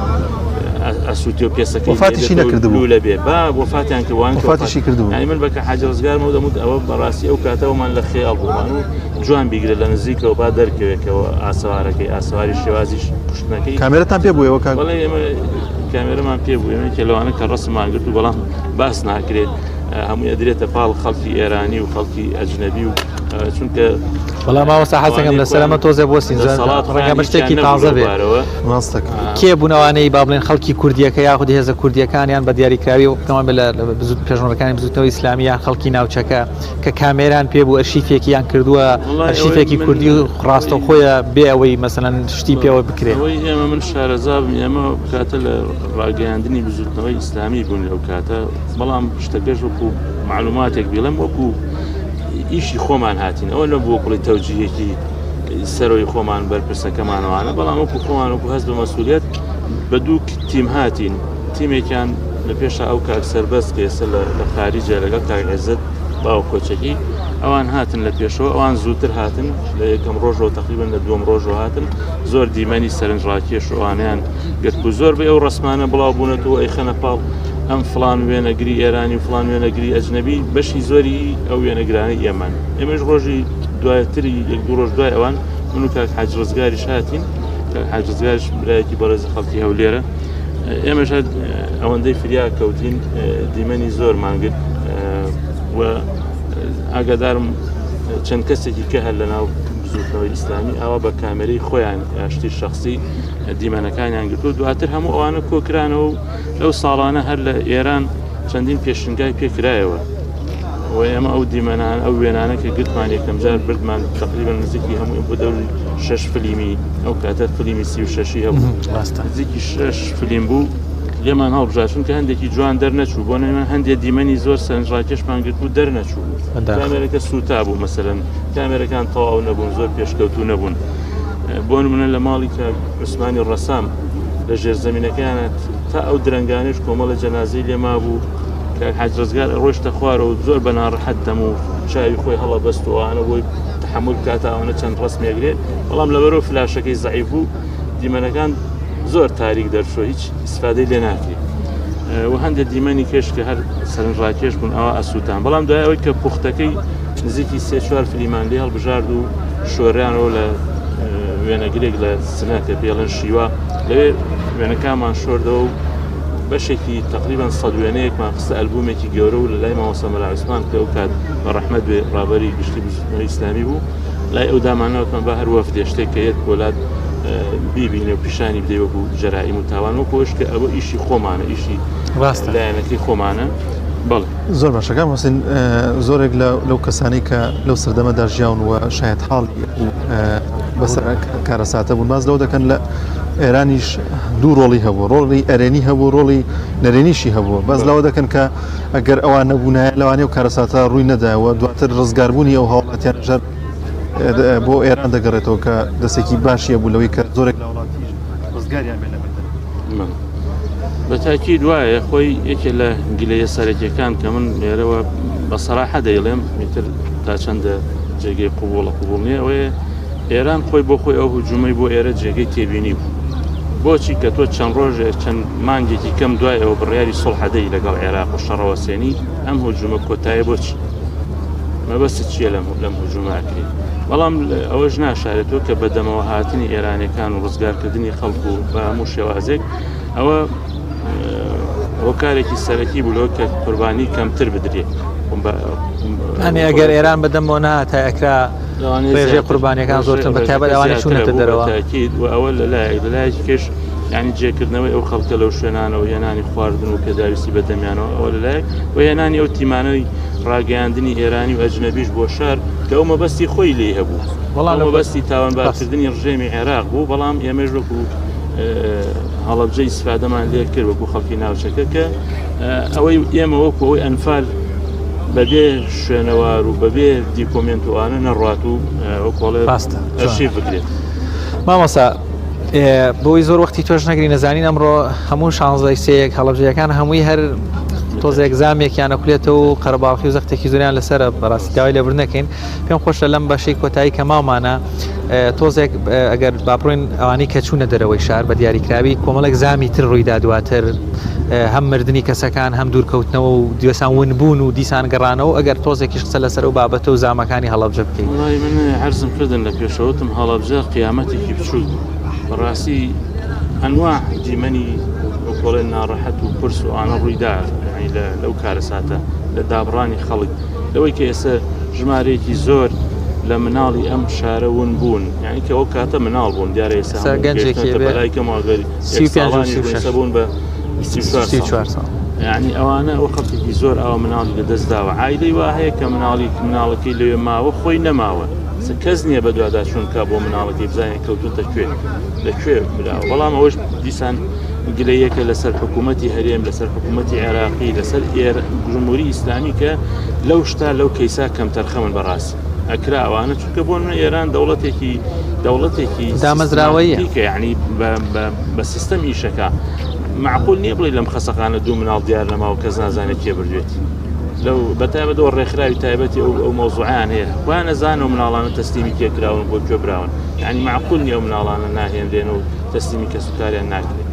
ئەسووتی و پێسەکەی وەفاتیشی نەکردبوو لە بێ با وەفاتیان کردوان وەفاتیشی کردبوو یعنی من بەکە حاجی ڕزگارمەوە دەموت ئەوە بەڕاستی ئەو کاتەوەمان لە خێڵ بوومان و جوان بیگرە لە نزیکەوە با دەرکەوێتەوە ئاسەوارەکەی ئاسەواری شێوازیش کوشتنەکەی کامێرەتان پێ بووەوە کاک بەڵێ ئێمە کامێرەمان پێ بوو ئێمە کە لەوانە کە ڕسممان گرت و بەڵام باس ناکرێت هەمووی ئەدرێتە پاڵ خەڵکی ئێرانی و خەڵکی ئەجنەبی و چونکە بەڵام مامۆستا حەزەکەم لەسەر ئەمە تۆزێ بوەستین ڕەنگە بە شتێکی تازە بێ کێ بوونەوانەی با بڵێن خەڵکی کوردیەکە یاخود هێزە کوردیەکان یان بە دیاریکراوی و پێمان بێ لە پێشمەرگەکانی بزوتنەوەی ئیسلامی یان خەڵکی ناوچەکە کە کامێران پێ بوو ئەرشیفێکیان کردووە ئەرشیفێکی کوردی و ڕاستەوخۆیە بێ ئەوەی مەسەلەن شتی پێوە بکرێت ئەوەی ئێمە من شارەزا بم ئێمە کاتە لە ڕاگەیاندنی بزوتنەوەی ئیسلامی بوون لەو کاتە بەڵام شتەکەش وەکو معلوماتێک بیڵێم وەکو ئیشی خۆمان هاتین ئەوە نەبوو کوڵی تەوجیهێکی سەرۆی خۆمان بەرپرسەکەمانوانە بەڵام وەکو خۆمان وەکو هەست بە مەسولیت بە دوو تیم هاتین تیمێکیان لە پێشە ئەو کاک سەربەست کە ئێستا لە خاریجە لەگەڵ کاک عێزەت باو کۆچەکی ئەوان هاتن لە پێشەوە ئەوان زووتر هاتن لە یەکەم ڕۆژەوە تقریبن لە دووەم ڕۆژەوە هاتن زۆر دیمەنی سەرنجڕاکێش ئەوانیان گرت و زۆر بە ئەو ڕسمانە بڵاو بوونەتەوە ئەیخەنە پاڵ ئەم فلان وێنەگری ئێرانی و فلان وێنەگری ئەجنەبی بەشی زۆری ئەو وێنەگرانەی ئێمەن ئێمەش ڕۆژی دواتری یەک دوو ڕۆژ دوای ئەوان من و کاک حاج ڕزگاریش هاتین کاک حاج ڕزگاریش برایەکی بەڕێزی خەڵکی هەولێرە ئێمەش ئەوەندەی فریا کەوتین دیمەنی زۆرمان گرت. و ئاگادارم چەند کەسێکی کە هەر لەناو بزوتنەوەی ئیسلامی ئاوا بە کامێرەی خۆیان یاشتی شخصی دیمەنەکانیان گرتو دواتر هەموو ئەوانە کۆکرانەوە و لەو ساڵانە هەر لە ئێران چەندین پێشنگای پێکرایەوە و ئێمە ئەو دیمەنان ئەو وێنانە کە گرتمان یەکەم جار بردمان تقریبا نزیکی هەموو بۆ دەوری شش فلیمی ئەو کاتە فلیمی 36 هەبوو نزیکی شش فلیم بوو لێمان هەڵبژارد چونکە هەندێکی جوان دەرنەچوو بۆ نمونە هەندێک دیمەنی زۆر سەرنجڕاکێشمان گرت بوو دەرنەچوو کامێرەکە سووتا بوو مەسەلەن کامێرەکان تەواو نەبوون زۆر پێشکەوتوو نەبوون بۆ نمونە لە ماڵی کە عوسمانی ڕەسام لە ژێر زەمینەکەیانە تا ئەو درەنگانش کۆمەڵە جەنازەی لێ مابوو کاک حاج ڕزگار ڕۆشتە خوارەوە زۆر بە ناڕەحەت دەم و چاوی خۆی هەڵەبەست و ئەوانە بۆی تحمل بکات ئەوانە چەند ڕسمێگرێت بەڵام لەبەرەوە فلاشەکەی زەعیف بوو دیمەنەکان زۆر تاریک دەرچوو هیچ ئیسفادەی لێ ناکرێت و هەندێک دیمەنی کێش کە هەر سەرنجڕاکێش بوون ئەوە ئەسووتان بەڵام دوای ئەوەی کە پوختەکەی نزیکی سێ چوار فلیمان لێ هەڵبژارد و شۆریانەوە لە وێنەگرێک لە سنە کە پێڵێن شیوا لەوێ وێنەکانمان شۆردەوە و بەشێکی تقریبان سەد وێنەیەکمان خستە ئەلبومێکی گەورە و لە لای مامۆستا مەلا عوسمان کە ئەو کات بە ڕەحمەت بێ ڕابەری گشتی بزوتنەوەی ئیسلامی بوو لای ئەو دامانەوەتمان بە هەر وەفدێ شتێک کە یەت بۆلات بیبینێ و پیشانی بدەی وەکو جەرائیم و تاوان وەکو ئەوش کە ئەوە ئیشی خۆمانە ئیشی ڕاستە لایەنەکەی خۆمانە بەڵێ. زۆر باشە کاک محسین زۆرێک لە لەو کەسانەی کە لەو سەردەمەدا ژیاون و شایەت حاڵی بەسەر کارەساتە بوون باز لەوە دەکەن لە ئێرانیش دوو ڕۆڵی هەبوو ڕۆڵی ئەرێنی هەبوو ڕۆڵی نەرێنیشی هەبوو باز لەوە دەکەن کە ئەگەر ئەوان نەبوونایە لەوانەیە و کارەساتە ڕووی نەدایەوە دواتر ڕزگاربوونی ئەو هاوڵاتیانە ژەر بۆ ئێران دەگەڕێتەوە کە دەستێکی باشی هەبوو لەوەی کە زۆرێک لە وڵاتیش ڕزگاریان بێت لە مردن. بە تاکید وایە خۆی یەکێ لە گلەیە سەرەکیەکان کە من لێرەوە بە سەراحە دەیڵێم ئیتر تا چەندە جێگەی قوبوڵە قوبوڵ نییە ئەوەیە ئێران خۆی بۆ خۆی ئەو هجوومەی بۆ ئێرە جێگەی تێبینی بوو بۆچی کە تۆ چەند ڕۆژێک چەند مانگێکی کەم دوای ئەوە بڕیاری سوڵحەدەی لەگەڵ عێراق و شەڕەوەسێنی ئەم هجوومە کۆتایی بۆچی مەبەستت چییە لەم لەم هجوومە ئەکرێ بەڵام ئەوەش ناشارێتەوە کە بەدەمەوە هاتنی ئێرانەکان و ڕزگارکردنی خەڵک و بە هەموو شێوازێک ئەوە هۆکارێکی سەرەکی بوو لەوە کە قوربانی کەمتر بدرێت ئەنێ ئەگەر ئێران بەدەمەوە نهاتە ئەکرا ڕێژەی قوربانیەکان زۆرتر بە تایبەت ئەوانەی چوونەتە دەرەوە تاکید و ئەوە لەلایەک لەلایەکی کەش ینی جێکردنەوەی ئەو خەڵکە لەو شوێنانەوە هێنانی خواردن و پێداویستی بەدەمیانەوە ئەوە لەلایەک و هێنانی ئەو تیمانەی ڕاگەیاندنی ئێرانی و ئەجنەبیش بۆ شار کە ئەو مەبەستی خۆی لێی هەبوو بەڵام مەبەستی تاوانبارکردنی ڕژێمی عێراق بوو بەڵام ئێمەش وەکو هەڵەبجە ئیسفادەمان لێ کرد وەکو خەڵکی ناوچەکە کە ئەوەی ئێمە وەکو ئەوەی ئەنفال بەبێ شوێنەوار و بەبێ دیکۆمێنت و ئەوانە نەڕوات و وەکۆڵێ ڕاستە ئەرشیف بکرێت. مامۆستا بۆی زۆر وەختی تۆش نەگری نەزانین ئەمڕۆ هەموو شانزای سەیەک هەڵەبجەیەکان هەمووی هەر تۆزێک زامێکیان ئەکولێتەوە و قەرەباڵخی و زەختێکی زۆریان لەسەرە بەڕاستی داوای لێبوردن نەکەین پێم خۆشە لەم بەشەی کۆتایی کە ماومانە تۆزێک ئەگەر با بڕۆین ئەوانەی کە چوونە دەرەوەی شار بە دیاریکراوی کۆمەڵێک زامی تر ڕوویدا دواتر هەم مردنی کەسەکان هەم دوورکەوتنەوە و دیسان ونبوون و دیسان گەڕانەوە ئەگەر تۆزێکیش قسە لەسەر ئەو بابەتە و زامەکانی هەڵەبجە بکەیت. وەڵی من عەرزم کردن لە پێشەوتم هەڵەبجە قیامەتێکی بچووک بوو بەڕاستی ئەنواع دیمەنی وەکۆڵێ ناڕەحەت و قورس و ئانە ڕوویدا یعنی لەو کارەساتە لە دابڕانی خەڵک لەوەی کە ئێستا ژمارەیەکی زۆر لە مناڵی ئەم شارە ون بوون یعنی کە ئەو کاتە مناڵ بوون دیارە ئێستا گەنجێکی بەلای کەمەوە گەر 35 بوون بە 34 ساڵ یعنی ئەوانە ئەو خەڵکێکی زۆر ئەوە مناڵی لە دەست داوە عیلەی وا هەیە کە مناڵی مناڵەکەی لەوێ ماوە خۆی نەماوە کەس نییە بە دوادا چونکە بۆ مناڵەکەی بزانێت کەوتوتە کوێ لە کوێ براوە بەڵام ئەوەش دیسان گلەیەکە لەسەر حکوومەتی هەرێم لەسەر حکوومەتی عێراقی لەسەر ئێر جمهوری ئیسلامی کە لەو شتا لەو کەیسا کەمتەرخەمن بەڕاستی ئەکرا ئەوانە چونکە بۆ من ئێران دەوڵەتێکی دەوڵەتێکی دامەزراوەیە کە یعنی بە سیستەم ئیشەکە معقول نییە بڵێ لەم خەسەخانە دوو مناڵ دیار نەما و کەس نازانێت کێ بردوێتی لەو بەتایبەتەوە ڕێکخراوی تایبەتی ئەو ئەو مەوزوعیان هەیە خۆیان نەزانن و مناڵانە تەسلیمی کێ کراون بۆ کوێ براون یعنی معقول نییە ئەو مناڵانە ناهێنرێن و تەسلیمی کەسوکاریان ناکرێت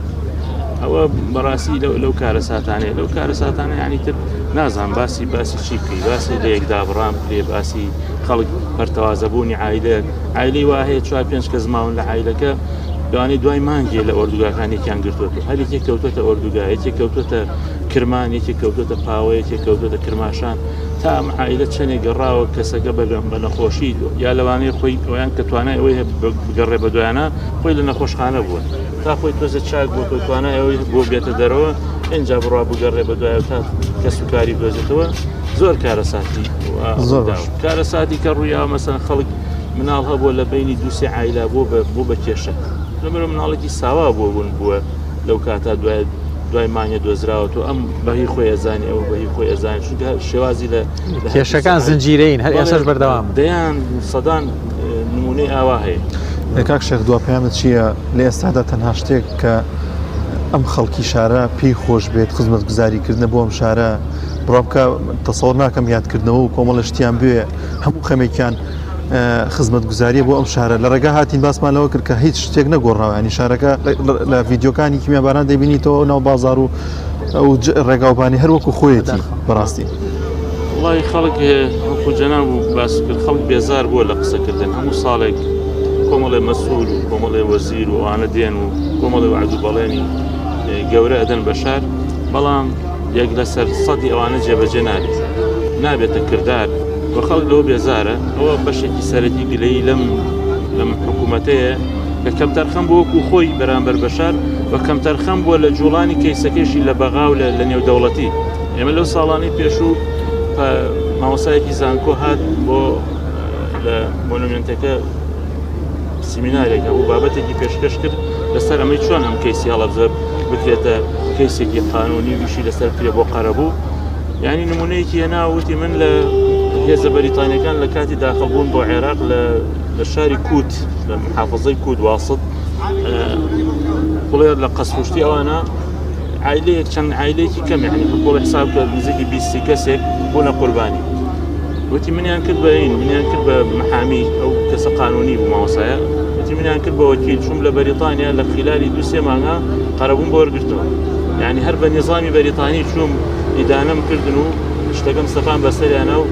ئەوە بەڕاستی لەو لەو کارەساتانەیە لەو کارەساتانە ینی تر نازان باسی باسی چی بکەی باسی لە یەکدابڕان بکرێ باسی خەڵک پەرتەوازەبوونی عیلە عیلی وا هەیە چوار پێنج کەس ماون لە عیلەکە لەوانەیە دوای مانگێ لە ئۆردوگاکان یەکیان گرتووە هەر یەکێک کەوتوەتە ئۆردوگا یەکێک کەوتوەتە کرمان یەکێک کەوتۆتە پاوە یەکێک کەوتۆتە کرماشان تا ئەم عائیلە چەندێک گەڕاوە کەسەکە بەگەم بە نەخۆشی یا لەوانەیە خۆی ئەویان کە توانای ئەوەی بگەڕێ بە دوایانە خۆی لە نەخۆشخانە بووە تا خۆی تۆزە چاک بۆ تۆ توانای ئەوەی بۆ بێتە دەرەوە اینجا بڕوا بگەڕێ بە دوای تا کەس و کاری بدۆزێتەوە زۆر کارەساتی زۆر کارەساتی کە ڕوویاوە مەسەن خەڵک مناڵ هەبووە لە بینی دووسێ عیلا بۆ بۆ بە کێشە لەمەرە مناڵێکی ساوا بووە بوون بووە لەو کاتا دوای دوای مانگێ دۆزراوەتەوە ئەم بەهی خۆی ئەزانی ئەو بەهی خۆی ئەزانی چونکە شێوازی لە کێشەکان زنجیرەین هەر ئێسش بەردەوام دەیان سەدان نمونەی ئاوا هەیە. کاک شێخ دوا پەیامت چییە لە ئێستادا تەنها شتێک کە ئەم خەڵکی شارە پێی خۆش بێت خزمەتگوزاری کردنە بۆ ئەم شارە بڕوا بکە تەسەوڕ ناکەم یادکردنەوە و کۆمەڵە شتیان بوێ هەموو خەمێکیان خزمەتگوزاریە بۆ ئەم شارە لە ڕێگا هاتین باسمان لەوە کرد کە هیچ شتێک نەگۆڕاوە ینی شارەکە لە ڤیددیوکانی کیمیاباران دەبینیتەوە ناو بازار و ئەو ڕێگاوبانی هەر وەکو خۆیەتی بەڕاستی. وڵی خەڵک وەکو جەناب و باس کرد خەڵک بێزار بووە لە قسەکردن هەموو ساڵێک کۆمەڵێ مەسول و کۆمەڵێ وەزیر و ئەوانە دێن و کۆمەڵێ وعد و بەڵێنی گەورە ئەدەن بە شار بەڵام یەک لەسەر سەدی ئەوانە جێبەجێ نابێت نابێتە کردار و خەڵک لەوە بێزارە ئەوە بەشێکی سەرەکی گلەیی لەم لەم حکوومەتەیە کە کەمتەرخەم بووە وەکو خۆی بەرامبەر بەشار و کەمتەرخەم بووە لە جوڵانی کەیسەکەشی لە بەغا و لە نێودەوڵەتی ئێمە لەو ساڵانی پێشوو مامۆسایەکی زانکۆ هات بۆ لە مۆنۆمێنتەکە سیمینارێک هەبوو بابەتێکی پێشکەش کرد لەسەر ئەمەی چۆن ئەم کەیسی هەڵەبجە بکرێتە کەیسێکی قانونی و ئیشی لەسەر بکرێ بۆ قەرەبوو یعنی نمونەیەکی هێنا وتی من لە هێزە بەریتانیەکان لە کاتی داخل بوون بۆ عێراق لە لە شاری کووت لە محافظەی کووت واسط بڵێ لە قەسروشتی ئەوانە عیلەیەک چەند عیلێکی کەم یعنی بۆ حساب کە نزیکی 20 کەسێک بوونە قوربانی وتی منیان کرد بە این منیان کرد بە محامی ئەو کەسە قانونی بوو مامۆسایە وتی منیان کرد بە وەکیل چوم لە بەریتانیا لە خلالی دو سێ مانگا قەرەبووم بۆ وەرگرتەوە یعنی هەر بە نیزامی بەریتانی چوم ئیدانەم کردن و شتەکەم سەپان بەسەریانە و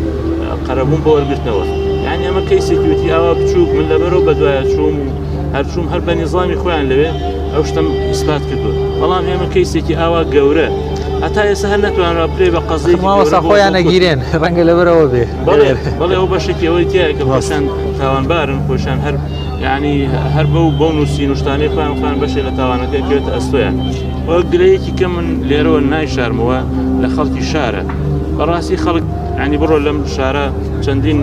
قەرەبووم بۆ وەرگرتنەوە یعنی ئەمە کەیسێکی وتی ئاوا بچووک من لەبەرەوە بەدوایە چوم و هەرچوم هەر بە نیزامی خۆیان لەوێ ئەو شتم ئیسپات کردو بەڵام ئێمە کەیسێکی ئاوا گەورە هەتا ئێستا هەر نەتوانرا بکرێ بە قەزیەکی مامۆستا خۆیان نەگیرێن ڕەنگە لەبەرەوە بێ بەڵێ بەڵێ ئەو بەشێکی ئەوەی تایە کە خۆشیان تاوانبارن خۆشیان هەر یعنی هەر بەو بەو نووسین و شتانەی خۆیان خۆیان بەشێ لە تاوانەکە کەوێتە ئەستۆیان وەک گلەیەکی کە من لێرەوە نایشارمەوە لە خەڵکی شارە بەڕاستی خەڵک ینی بڕۆ لەم شارە چەندین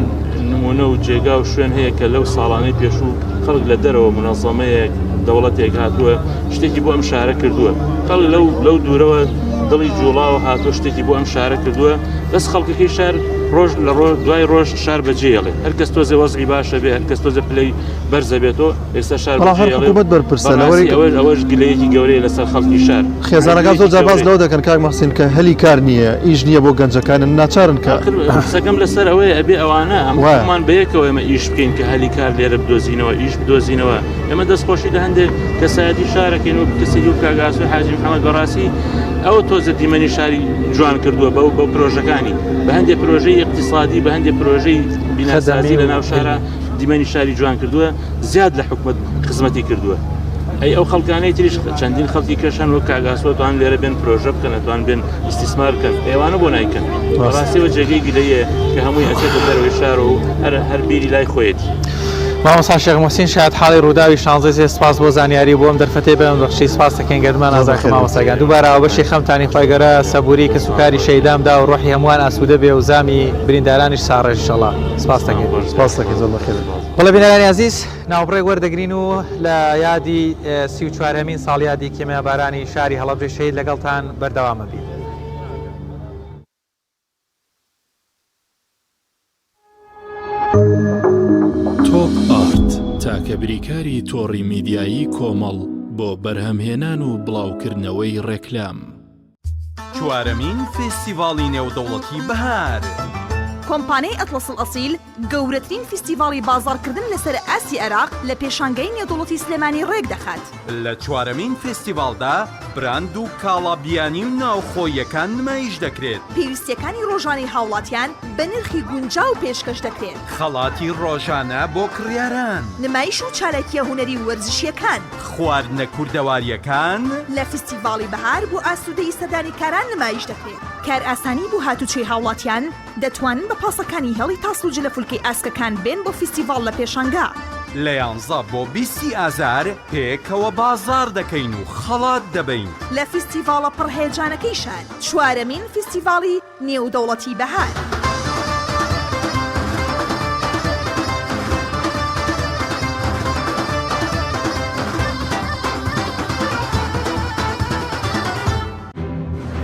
نمونە و جێگا و شوێن هەیە کە لەو ساڵانەی پێشوو خەڵک لە دەرەوە منەظەمەیەک دەوڵەتێک هاتووە شتێکی بۆ ئەم شارە کردووە خەڵک لەو لەو دوورەوە دڵی جوڵاوە هاتووە شتێکی بۆ ئەم شارە کردووە بەس خەڵکەکەی شار ڕۆژ لە ڕۆژ دوای ڕۆژ شار بەجێڵێ هەر کەس تۆزێ وەزعی باشە بێ هەر کەس تۆزێ پلەی بەرزە بێتەوە ئێستا شار بەڵام هەر حکوومەت بەرپرسە لەوەی ئەوەش ئەوەش گلەیەکی گەورەیە لەسەر خەڵکی شار خێزانەکان زۆر جار باس لەوە دەکەن کاک مەحسین کە هەلی کار نییە ئیش نییە بۆ گەنجەکان ناچارن کە قسەکەم لەسەر ئەوەیە ئەبێ ئەوانە هەموومان بەیەکەوە ئێمە ئیش بکەین کە هەلی کار لێرە بدۆزینەوە ئیش بدۆزینەوە ئێمە دەستخۆشی لە هەندێک کەسایەتی شارەکەین وەک کەسێکی وەک کاک ئاسۆی حاجی محەممەد بەڕاستی ئەو تۆزە دیمەنی شاری جوان کردووە بەو بەو پرۆژەکانی بە هەندێک پرۆژەی اقتصادی بە هەندێک پرۆژەی بیناسازی لە ناو شارە دیمەنی شاری جوان کردووە زیاد لە حکومت خزمەتی کردووە ئەی ئەو خەڵکانەی تریش چەندین خەڵکی کەشن وەک کاک ئاسۆ توان لێرە بێن پرۆژە بکەن توان بێن ئیستیسمار بکەن ئێوانە بۆ نایکەن بەڕاستیەوە جێگەی گلەیە کە هەمووی ئەچێتە دەرەوەی شار و هەر هەر بیری لای خۆیەتی. مامۆستا شێخ موحسین شایەت حاڵی ڕووداوی شانزەی سێ سپاس بۆ زانیاری و بۆ ئەم دەرفەتەی بەمن بەخشی سپاس دەکەین گەردمان ئازاد کە مامۆستا گیان دووبارە هاوبەشی خەمتانی خوای گەورە سەبووری کەسوکاری شەهیدان بدا و ڕۆحی هەمووان ئاسوودە بێ و زامی بریندارانیش ساڕێژ ئیشەڵا سپاس دەکەین. سپاس دەکەین زۆر بەخێر بێن. بەڵێ بینەرانی ئازیز ناوبڕێک وەردەگرین و لە یادی 34 هەمین ساڵیادی کیمیابارانی شاری هەڵەبجەی شەهید لەگەڵتان بەردەوام ئەبین. تۆپ ئارت تاکە بریکاری تۆڕی میدیایی کۆمەڵ بۆ بەرهەمهێنان و بڵاوکردنەوەی ڕێکلام. چوارەمین فێستیڤاڵی نێودەوڵەتی بەهار. کۆمپانیای ئەتڵەس ئەسیل گەورەترین فیستیڤاڵی بازاڕکردن لەسەر ئاستی عێراق لە پێشانگای نێودەوڵەتی سلێمانی ڕێکدەخات. لە چوارەمین فێستیڤاڵدا. براند و کاڵا بیانی و ناوخۆییەکان نمایش دەکرێت. پێویستیەکانی ڕۆژانەی هاوڵاتیان بە نرخی گونجاو پێشکەش دەکرێت. خەڵاتی ڕۆژانە بۆ کڕیاران. نمایش و چالاکیە هونەری و وەرزشیەکان. خواردنە کوردەواریەکان. لە فیستیڤاڵی بەهار بۆ ئاسوودەیی سەردانیکاران نمایش دەکرێت. کارئاسانی بۆ هاتوچۆی هاوڵاتیان، دەتوانن بە پاسەکانی هێڵی تاسڵوجە لە فولکەی ئاسکەکان بێن بۆ فیستیڤاڵ لە پێشانگا. لە یانزە بۆ بیستی ئازار پێکەوە بازاڕ دەکەین و خەڵات دەبەین. لە فیستیڤاڵە پڕ هەیەجانەکەی شار، چوارەمین فیستیڤاڵی نێودەوڵەتی بەهار.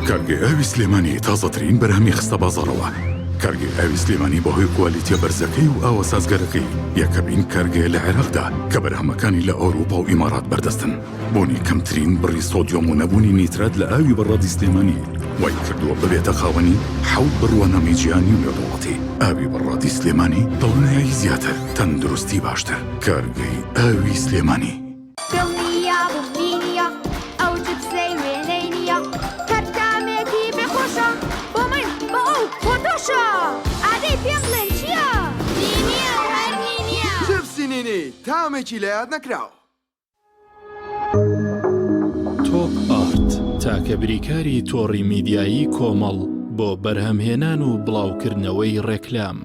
کارگەی ئاوی سلێمانی تازەترین بەرهەمی خستە بازاڕەوە. کارگەی ئاوی سلێمانی بەهۆی کوالیتیە بەرزەکەی و ئاوە سازگارەکەی یەکەمین کارگەیە لە عێراقدا کە بەرهەمەکانی لە ئەوروپا و ئیمارات بەردەستن. بوونی کەمترین بڕی سۆدیۆم و نەبوونی نیترات لە ئاوی بەڕادی سلێمانی وای کردووە ببێتە خاوەنی حەوت بڕوانامەی جیهانی و نێودەوڵەتی. ئاوی بەڕادی سلێمانی دڵنیایی زیاتر، تەندروستی باشتر. کارگەی ئاوی سلێمانی. دڵنیابم نینیە ئەو جپسەی وێنەی نییە هەر تامێکی بێ خۆشە بۆ من بۆ ئەو بۆ تۆشە ئادەی پێم بڵێن چییە؟ نینیە و هەر نینیە. جپسی نینی تامێکی لەیاد نەکراو. تۆپ ئارت تاکە بریکاری تۆڕی میدیایی کۆمەڵ بۆ بەرهەمهێنان و بڵاوکردنەوەی ڕێکلام.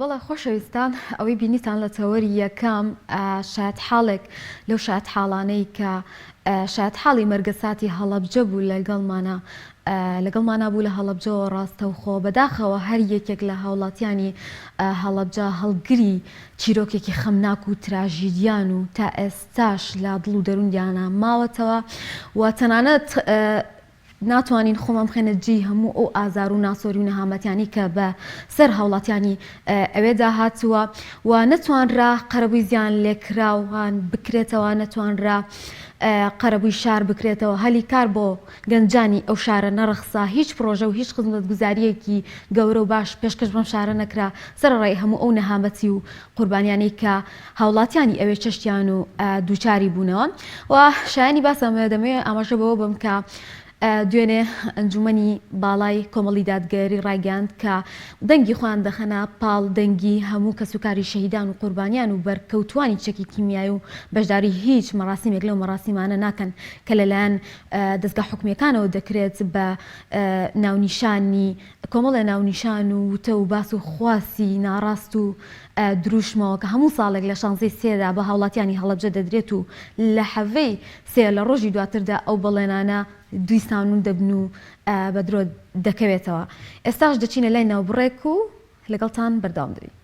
بەڵێ خۆشەویستان ئەوەی بینیتان لە تەوەری یەکەم شایەتحاڵێک لەو شایەتحاڵانەی کە شایەتحاڵی مەرگەساتی هەڵەبجە بوو لەگەڵمانە لەگەڵمانا بوو لە هەڵەبجەوە ڕاستەوخۆ بەداخەوە هەر یەکێک لە هاوڵاتیانی هەڵەبجە هەڵگری چیرۆکێکی خەمناک و تراژیدیان و تا ئێستاش لە دڵ و دەرووندیانا ماوەتەوە و تەنانەت ناتوانین خۆمان بخەینە جێی هەموو ئەو ئازار و ناسۆری و نەهامەتیانەی کە بە سەر هاوڵاتیانی ئەوێدا هاتووە و نەتوانرا قەرەبووی زیان لێکراوان بکرێتەوە، نەتوانرا قەرەبووی شار بکرێتەوە، هەلی کار بۆ گەنجانی ئەو شارە نەڕەخسا، هیچ پڕۆژە و هیچ خزمەتگوزارییەکی گەورە و باش پێشکەش بەم شارە نەکرا، سەرەڕای هەموو ئەو نەهامەتی و قوربانیانەی کە هاوڵاتیانی ئەوێ چەشتیان و دووچاری بوونەوە و شایانی باسە دەمەوێت ئاماژە بەوە بم کە دوێنێ ئەنجومەنی باڵای کۆمەڵی دادگەری ڕایگەیاند کە دەنگی خۆیان دەخەنە پاڵ دەنگی هەموو کەسوکاری شەهیدان و قوربانیان و بەرکەوتوانی چەکی کیمیایی و بەشداری هیچ مەراسیمێک لەو مەراسیمانە ناکەن کە لەلایەن دەزگا حکومییەکانەوە دەکرێت بە ناونیشانی کۆمەڵێ ناونیشان و وتە و باس و خواسی ناڕاست و دروشمەوە کە هەموو ساڵێک لە شانزەی سێدا بە هاوڵاتیانی هەڵەبجە دەدرێت و لە حەڤەی سێ لە ڕۆژی دواتردا ئەو بەڵێنانە دویسان دەبن و بە درۆ دەکەوێتەوە. ئێستاش دەچینە لای ناوبڕێک و لەگەڵتان بەردەوام دەبین.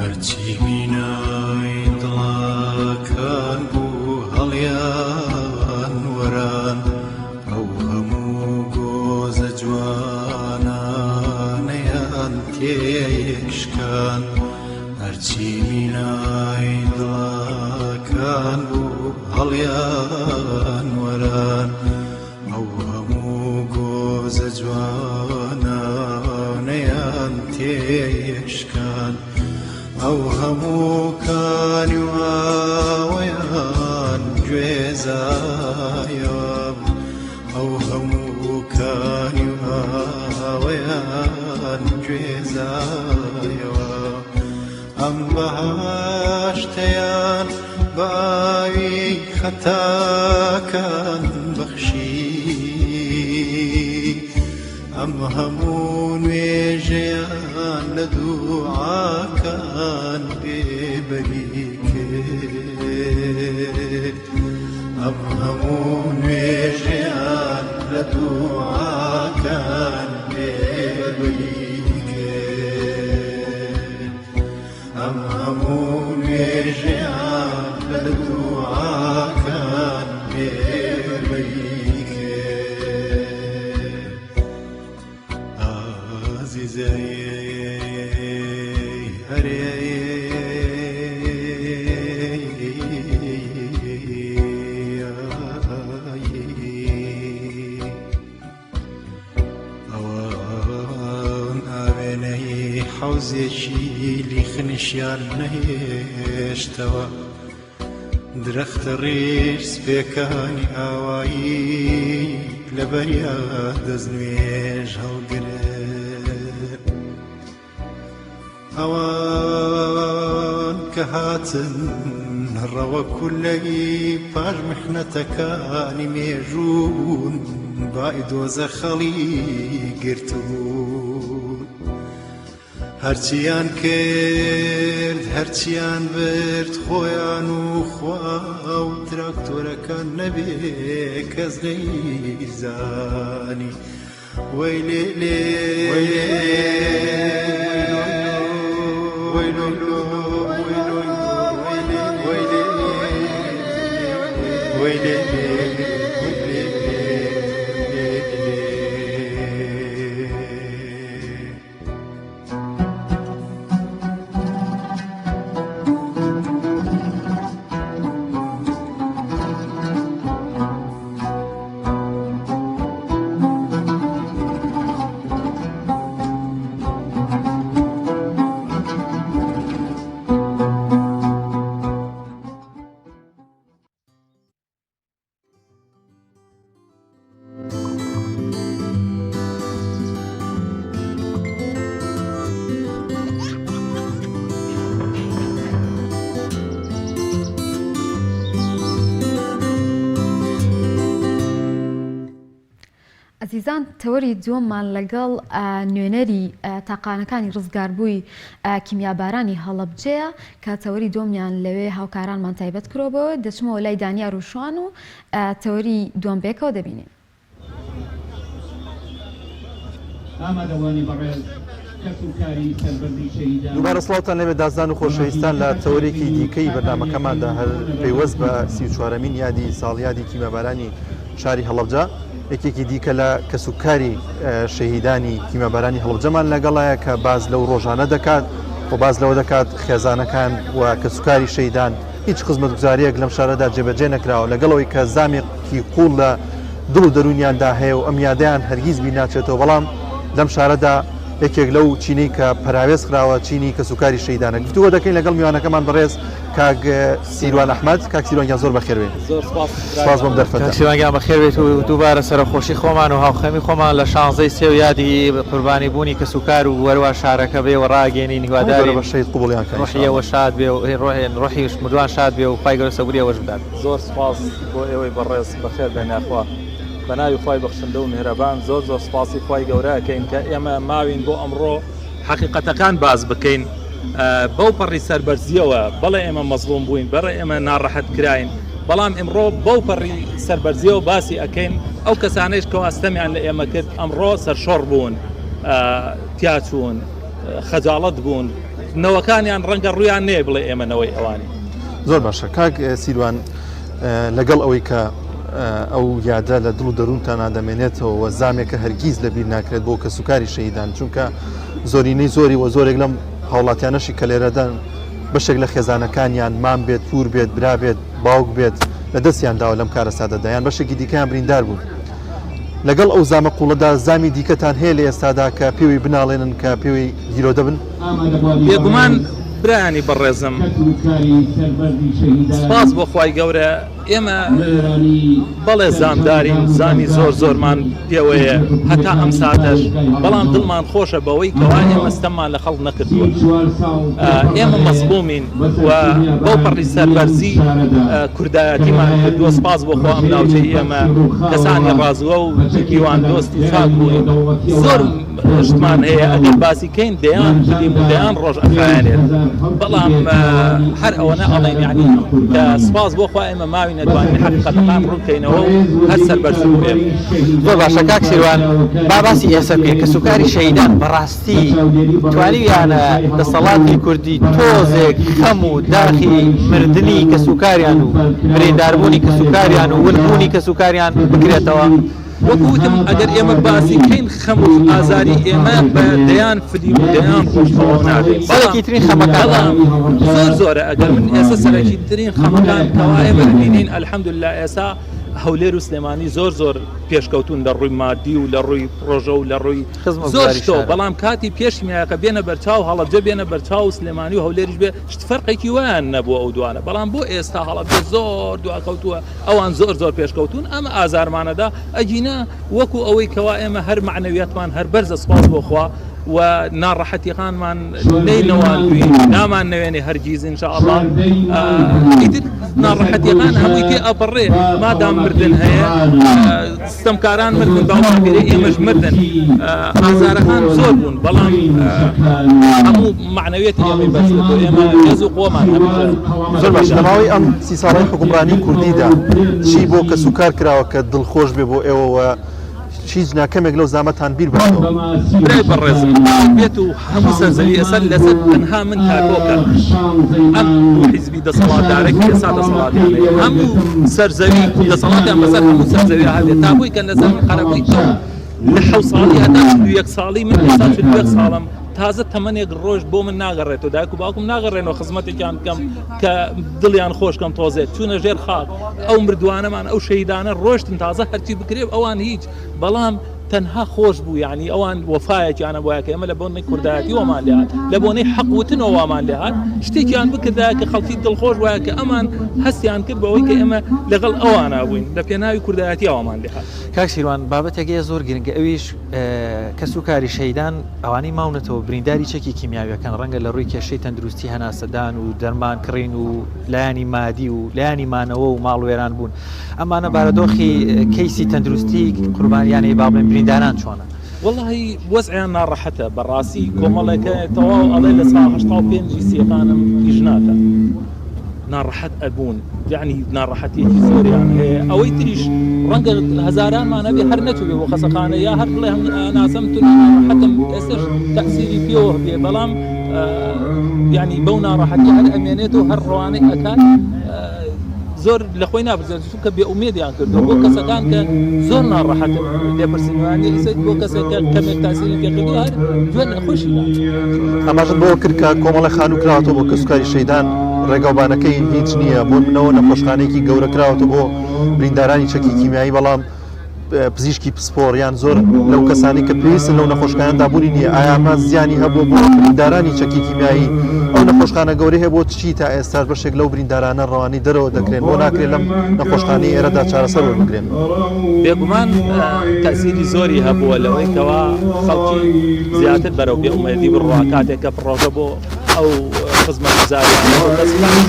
هەرچی بینای دڵەکان بوو هەڵیان وەران ئەو هەموو گۆزە جوانانەیان تێکشکان هەرچی مینای دڵەکان بوو هەڵیان وەران ئەو هەموو گۆزە جوانانەیان تێشکان ئەو هەموو کانی و ئاوەیان گوێزایەوە ئەو هەموو کانی و ئاوەیان گوێزایەوە ئەم بەهەشتەیان بە ئاوی خەتاکان بەخشی ئەم هەموو نوێژەیان لە دوعاکان بێبەری کرد. لە دوعاکان بێ حەوزێکی لیخنیشیان نەهێشتەوە درەختە ڕیش سپێکانی ئاوایی لە بەریا دەستنوێژ هەڵگرن. ئەوان کە هاتن ڕەوە کولەی پاش میحنەتەکانی مێژوون بای دۆزەخەڵی گرتبوون. هەرچیان کرد هەرچیان برد خۆیان و خوا و تراکتۆرەکان نەبێ کەس نەیزانی وەی لێ لێ وەی لێ وەی لۆ لۆ وەی لۆ وەی لێ وەی لێ ئەزیزان تەوەری دووەممان لەگەڵ نوێنەری تاقانەکانی ڕزگاربووی کیمیابارانی هەڵەبجەیە کە تەوەری دووەمیان لەوێ هاوکارانمان تایبەت کرۆبەوە دەچمەوە لای دانیار و شوان و تەوەری دووەم بەیەکەوە دەبینین. ئامادەبوانی بەڕێز، کەس و کاری سەربەرزی شەهیدان، دووبارە سڵاوتان لێبێت دازدان و خۆشەویستان لە تەوەرێکی دیکەی بەرنامەکەماندا هەر پەیوەست بە 34مین یادی ساڵیادی کیمیابارانی شاری هەڵەبجە یەکێکی دیکە لە کەسوکاری شەهیدانی کیمیابارانی هەڵەبجەمان لەگەڵایە کە باس لەو ڕۆژانە دەکات و باس لەوە دەکات خێزانەکان و کەسوکاری شەهیدان هیچ خزمەتگوزارییەک لەم شارەدا جێبەجێ نەکراوە، لەگەڵ ئەوەی کە زامێکی قووڵ لە دڵ و دەروونیاندا هەیە و ئەم یادەیان هەرگیز بیر ناچێتەوە، بەڵام لەم شارەدا یەکێک لەو چینەی کە پەراوێز خراوە چینی کەسوکاری شەهیدانە. گفتوگۆ دەکەین لەگەڵ میوانەکەمان بەڕێز کاک سیروان ئەحمەد. کاک سیروان گیان زۆر بەخێر بێی. زۆر سپاس سپاس بۆم دەرفەتە. کاک سیروان گیان بەخێر بێیت و دووبارە سەرەخۆشی خۆمان و هاوخەمی خۆمان لە شانزەی سێ و یادی قوربانی بوونی کەسوکار و وەروا شارەکە بێ و ڕاگەیەنین خوای گەورە هیوادارین بە شەهید قبوڵیان کا ان ڕۆحی شاء ئێوە اللە. شاد بێ و ڕۆحی مردووان شاد بێ و خوای گەورە سەبوری ئێوەش بدات. زۆر سوپاس بۆ ئێوەی بەڕێز بەخێر بێن یاخوا بەناوی خوای بەخشندە و میهرەبان زۆر زۆر سوپاسی خوای گەورە ئەکەین کە ئێمە ماوین بۆ ئەمڕۆ حەقیقەتەکان باس بکەین بەو پەڕی سەربەرزیەوە بەڵێ ئێمە مەزڵوم بووین بەڕێ ئێمە ناڕەحەت کراین بەڵام ئمڕۆ بەو پەڕی سەربەرزیەوە باسی ئەکەین ئەو کەسانەیش کەوا ستەمیان لە ئێمە کرد ئەمڕۆ سەرشۆڕ بوون تیاچوون خەجاڵەت بوون نەوەکانیان ڕەنگە ڕویان نەیە بڵێ ئێمە نەوەی ئەوانین. زۆر باشە کاک سیروان لەگەڵ ئەوەی کە ئەو یادە لە دڵ و دەروونتانا دەمێنێتەوە و زامێکە هەرگیز لە بیر ناکرێت بۆ کەسوکاری شەهیدان چونکە زۆرینەی زۆری و زۆرێک لەم هاوڵاتیانەشی کە لێرەدان بەشێک لە خێزانەکانیان مام بێت پور بێت برا بێت باوک بێت لە دەستیان داوە لەم کارەساتەدا یان بەشێکی دیکەیان بریندار بوون لەگەڵ ئەو زامە قوڵەدا زامی دیکەتان هەیە لە ئێستادا کە پێوەی بناڵێنن کە پێوەی گیرۆدە بن؟ بێگومان برایانی بەڕێزم سوپاس بۆ خوای گەورە ئێمە بەڵێ زامدارین زامی زۆر زۆرمان پێوەیە هەتا ئەم ساتەش بەڵام دڵمان خۆشە بەوەی کەوا ئێمە ستەممان لە خەڵک نەکردووە ئێمە مەزڵومین و بەو پەڕی سەربەرزی کوردایەتیمان کردووە سپاس بۆ خوا ئەم ناوچەی ئێمە کەسانی ڕازوە و میوان دۆست و چاک بووین زۆر شتمان هەیە ئەگەر باسی کەین دەیان فلیم و دەیان ڕۆژ ئەخایەنێت بەڵام هەر ئەوەنە ئەڵێن یعنی کە سپاس بۆ خوا ئێمە ماوین. خۆی نەتوانین حەقیقەتەکان ڕوون بکەینەوە و هەر سەربەرز بوو ئێمە. زۆر باشە کاک سیروان با باسی ئێستا بکەین کەسوکاری شەهیدان بەڕاستی توانیویانە دەسەڵاتی کوردی تۆزێک خەم و داخی مردنی کەسوکاریان و برینداربوونی کەسوکاریان و ونبوونی کەسوکاریان بکرێتەوە؟ وەکو وتم ئەگەر ئێمە باسی کەین خەم و ئازاری ئێمە بە دەیان فلیم و دەیان ڕۆژ تەواو نابێت سەرەکی ترین خەمەکان بەڵام زۆر زۆرە ئەگەر من ئێستا سەرەکی ترین خەمەکان کەوا ئێمە دەبینین الحمدلله ئێستا هەولێر و سلێمانی زۆر زۆر پێشکەوتون لە ڕووی مادی و لە ڕووی پرۆژە و لە ڕووی زۆر شتەوە بەڵام کاتی پێش میاکە بێنە بەرچاو هەڵەبجە بێنە بەرچاو و سلێمانی و هەولێریش بێ شت فەرقێکی وایان نەبووە ئەو دوانە بەڵام بۆ ئێستا هەڵەبجە زۆر دواکەوتووە ئەوان زۆر زۆر پێشکەوتوون ئەمە ئازارمانەدا ئەگینا وەکو ئەوەی کەوا ئێمە هەر مەعنەویاتمان هەر بەرزە سپاس بۆ خوا و ناڕەحەتیەکانمان نەینەواندوین نامان نەوێنێ هەرگیز ان شاء الله ئیتر ناڕەحەتیەکان هەمووی تێ ئەپەڕێ مادام مردن هەیە ستەمکاران مردن باوباپیرەی ئێمەش مردن ئازارەکان زۆر بوون بەڵام هەموو مەعنەویەتی ئێمەی بەرز کردەوە ئێمە هێز و قوەمان هەمیشە زۆر باش لە ماوەی ئەم سی ساڵەی حوکمڕانی کوردیدا چی بۆ کەسوکار کراوە کە دڵخۆش بێ بۆ ئێوە و هیچ نا کەمێک لەو زامەتان بیر بەستەوە؟ برای بەڕێزم بێت و هەموو سەر زەوی ئێستا لەسەر تەنها من تاکۆکە ئەم دوو حیزبی دەسەڵاتدارە کە ئێستا دەسەڵاتیان هەیە هەموو سەر زەوی دەسەڵاتیان بەسەر هەموو سەر زەوی هەبێت تا بۆی کە لەسەر من قەرەبووی ئەو لە حەوت ساڵی هەتا 41 ساڵی من ئێستا 41 ساڵم تازە تەمەنێک ڕۆژ بۆ من ناگەڕێتەوە دایک و باوکم ناگەڕێنەوە خزمەتێکیان بکەم کە دڵیان خۆشکەم تۆزێت چوونە ژێر خاک ئەو مردوانەمان ئەو شەیدانە ڕۆشتن تازە هەرچی بکرێ ئەوان هیچ بەڵام تەنها خۆش بوو یانی ئەوان وەفایەکیان هەبوایە کە ئێمە لە بۆنەی کوردایەتی وەمان لێهات لە بۆنەی حەق وتنەوە وامان لێهات شتێکیان بکردایە کە خەڵکی دڵخۆش وایە کە ئەمان هەستیان کرد بەوەی کە ئێمە لەگەڵ ئەوانە بووین لە پێناوی کوردایەتی ئەومان لێهات. کاک سیروان بابەتێک هەیە زۆر گرنگە ئەویش کەسوکاری شەهیدان ئەوانەی ماونەتەوە برینداری چەکی کیمیاویەکان ڕەنگە لە ڕووی کێشەی تەندروستی هەناسەدان و دەرمان کڕین و لایەنی مادی و لایەنی مانەوە و ماڵ وێران بوون ئەمانە بارەدۆخی کەیسی تەندروستی قوربانیانی با بڵێن برینداران چۆنە؟ وەڵاهی وەزعیان ناڕەحەتە بەڕاستی کۆمەڵێک هەیە تەواو ئەڵێ لە سا 85 ی سیەکانم ئیش ناکا ناڕەحەت ئەبوون یعنی ناڕەحەتیەکی زۆریان هەیە ئەوەی تریش ڕەنگە هەزارانمان هەبێ هەر نەچووبێ بۆ خەسەخانە یا هەر بڵێ هەم ناسم تو ناڕەحەتم ئێستش تەئسیری پێوە بێ بەڵام یعنی بەو ناڕەحەتی هەر ئەمێنێت و هەر ڕەوانەی ئەکات زۆر لە خۆی ناپرسێت چونکە بێ ئومێدیان کردووە بۆ کەسەکان کە زۆر ناڕەحەتن لێپرسینەوەیان ئیسە بۆ کەسێک کە کەمێک تاسیری پێکردووە هەر جوێن لە خۆشی ناچێت. ئاماژەت بەوە کرد کە کۆمەڵە خانوو کراوەتەوە بۆ کەسوکاری شەهیدان، ڕێگاوبانەکەی هیچ نییە، بۆ نمونەوە نەخۆشخانەیەکی گەورە کراوەتەوە بۆ بریندارانی چەکی کیمیایی، بەڵام پزیشکی پسپۆڕ یان زۆر لەو کەسانی کە پێویستن لەو نەخۆشخانەدا بوونی نییە ئایا ئەمە زیانی هەبووە بۆ بریندارانی چەکی کیمیایی ئەو نەخۆشخانە گەورەی هەیە بۆ چی تا ئێستاش بەشێک لەو بریندارانە ڕەوانەی دەرەوە دەکرێن بۆ ناکرێت لەم نەخۆشخانەی ئێرەدا چارەسەر وەربگرن؟ بێگومان تەئسیری زۆری هەبووە لەوەی کەوا خەڵکی زیاتر بەرەو بێ ئومێدی بڕوا کاتێک کە پڕۆژە بۆ ئەو خزمەتگوزاریانە بۆ کەسوکاری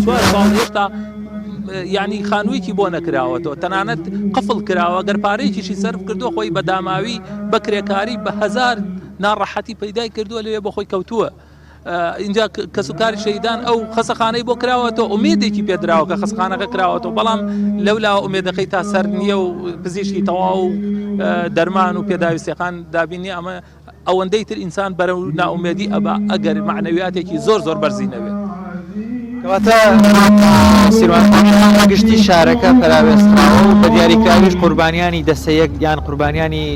چوار ساڵ هێشتا یانی خانوویەکی بۆ نەکراوەتەوە تەنانەت قفڵ کراوە گەر پارەیەکیشی سەرف کردووە خۆی بە داماوی بە کرێکاری بە هەزار ناڕەحەتی پەیدای کردووە لەوێ بۆ خۆی کەوتووە اینجا کەسوکاری شەیدان ئەو خەسەخانەی بۆ کراوەتەوە ئومێدێکی پێدراوە کە خەسخانەکە کراوەتەوە بەڵام لەولاوە ئومێدەکەی تا سەر نییە و پزیشکی تەواو دەرمان و پێداویستەکان دابینی ئەمە ئەوەندەی تر ئینسان بەرەو نائومێدی ئەبا ئەگەر مەعنەویاتێکی زۆر زۆر بەرزی نەبێت. کەواتە سیروان بە گشتی شارەکە پەراوێزخراوە و بە دیاریکراویش قوربانیانی دەسە یەک یان قوربانیانی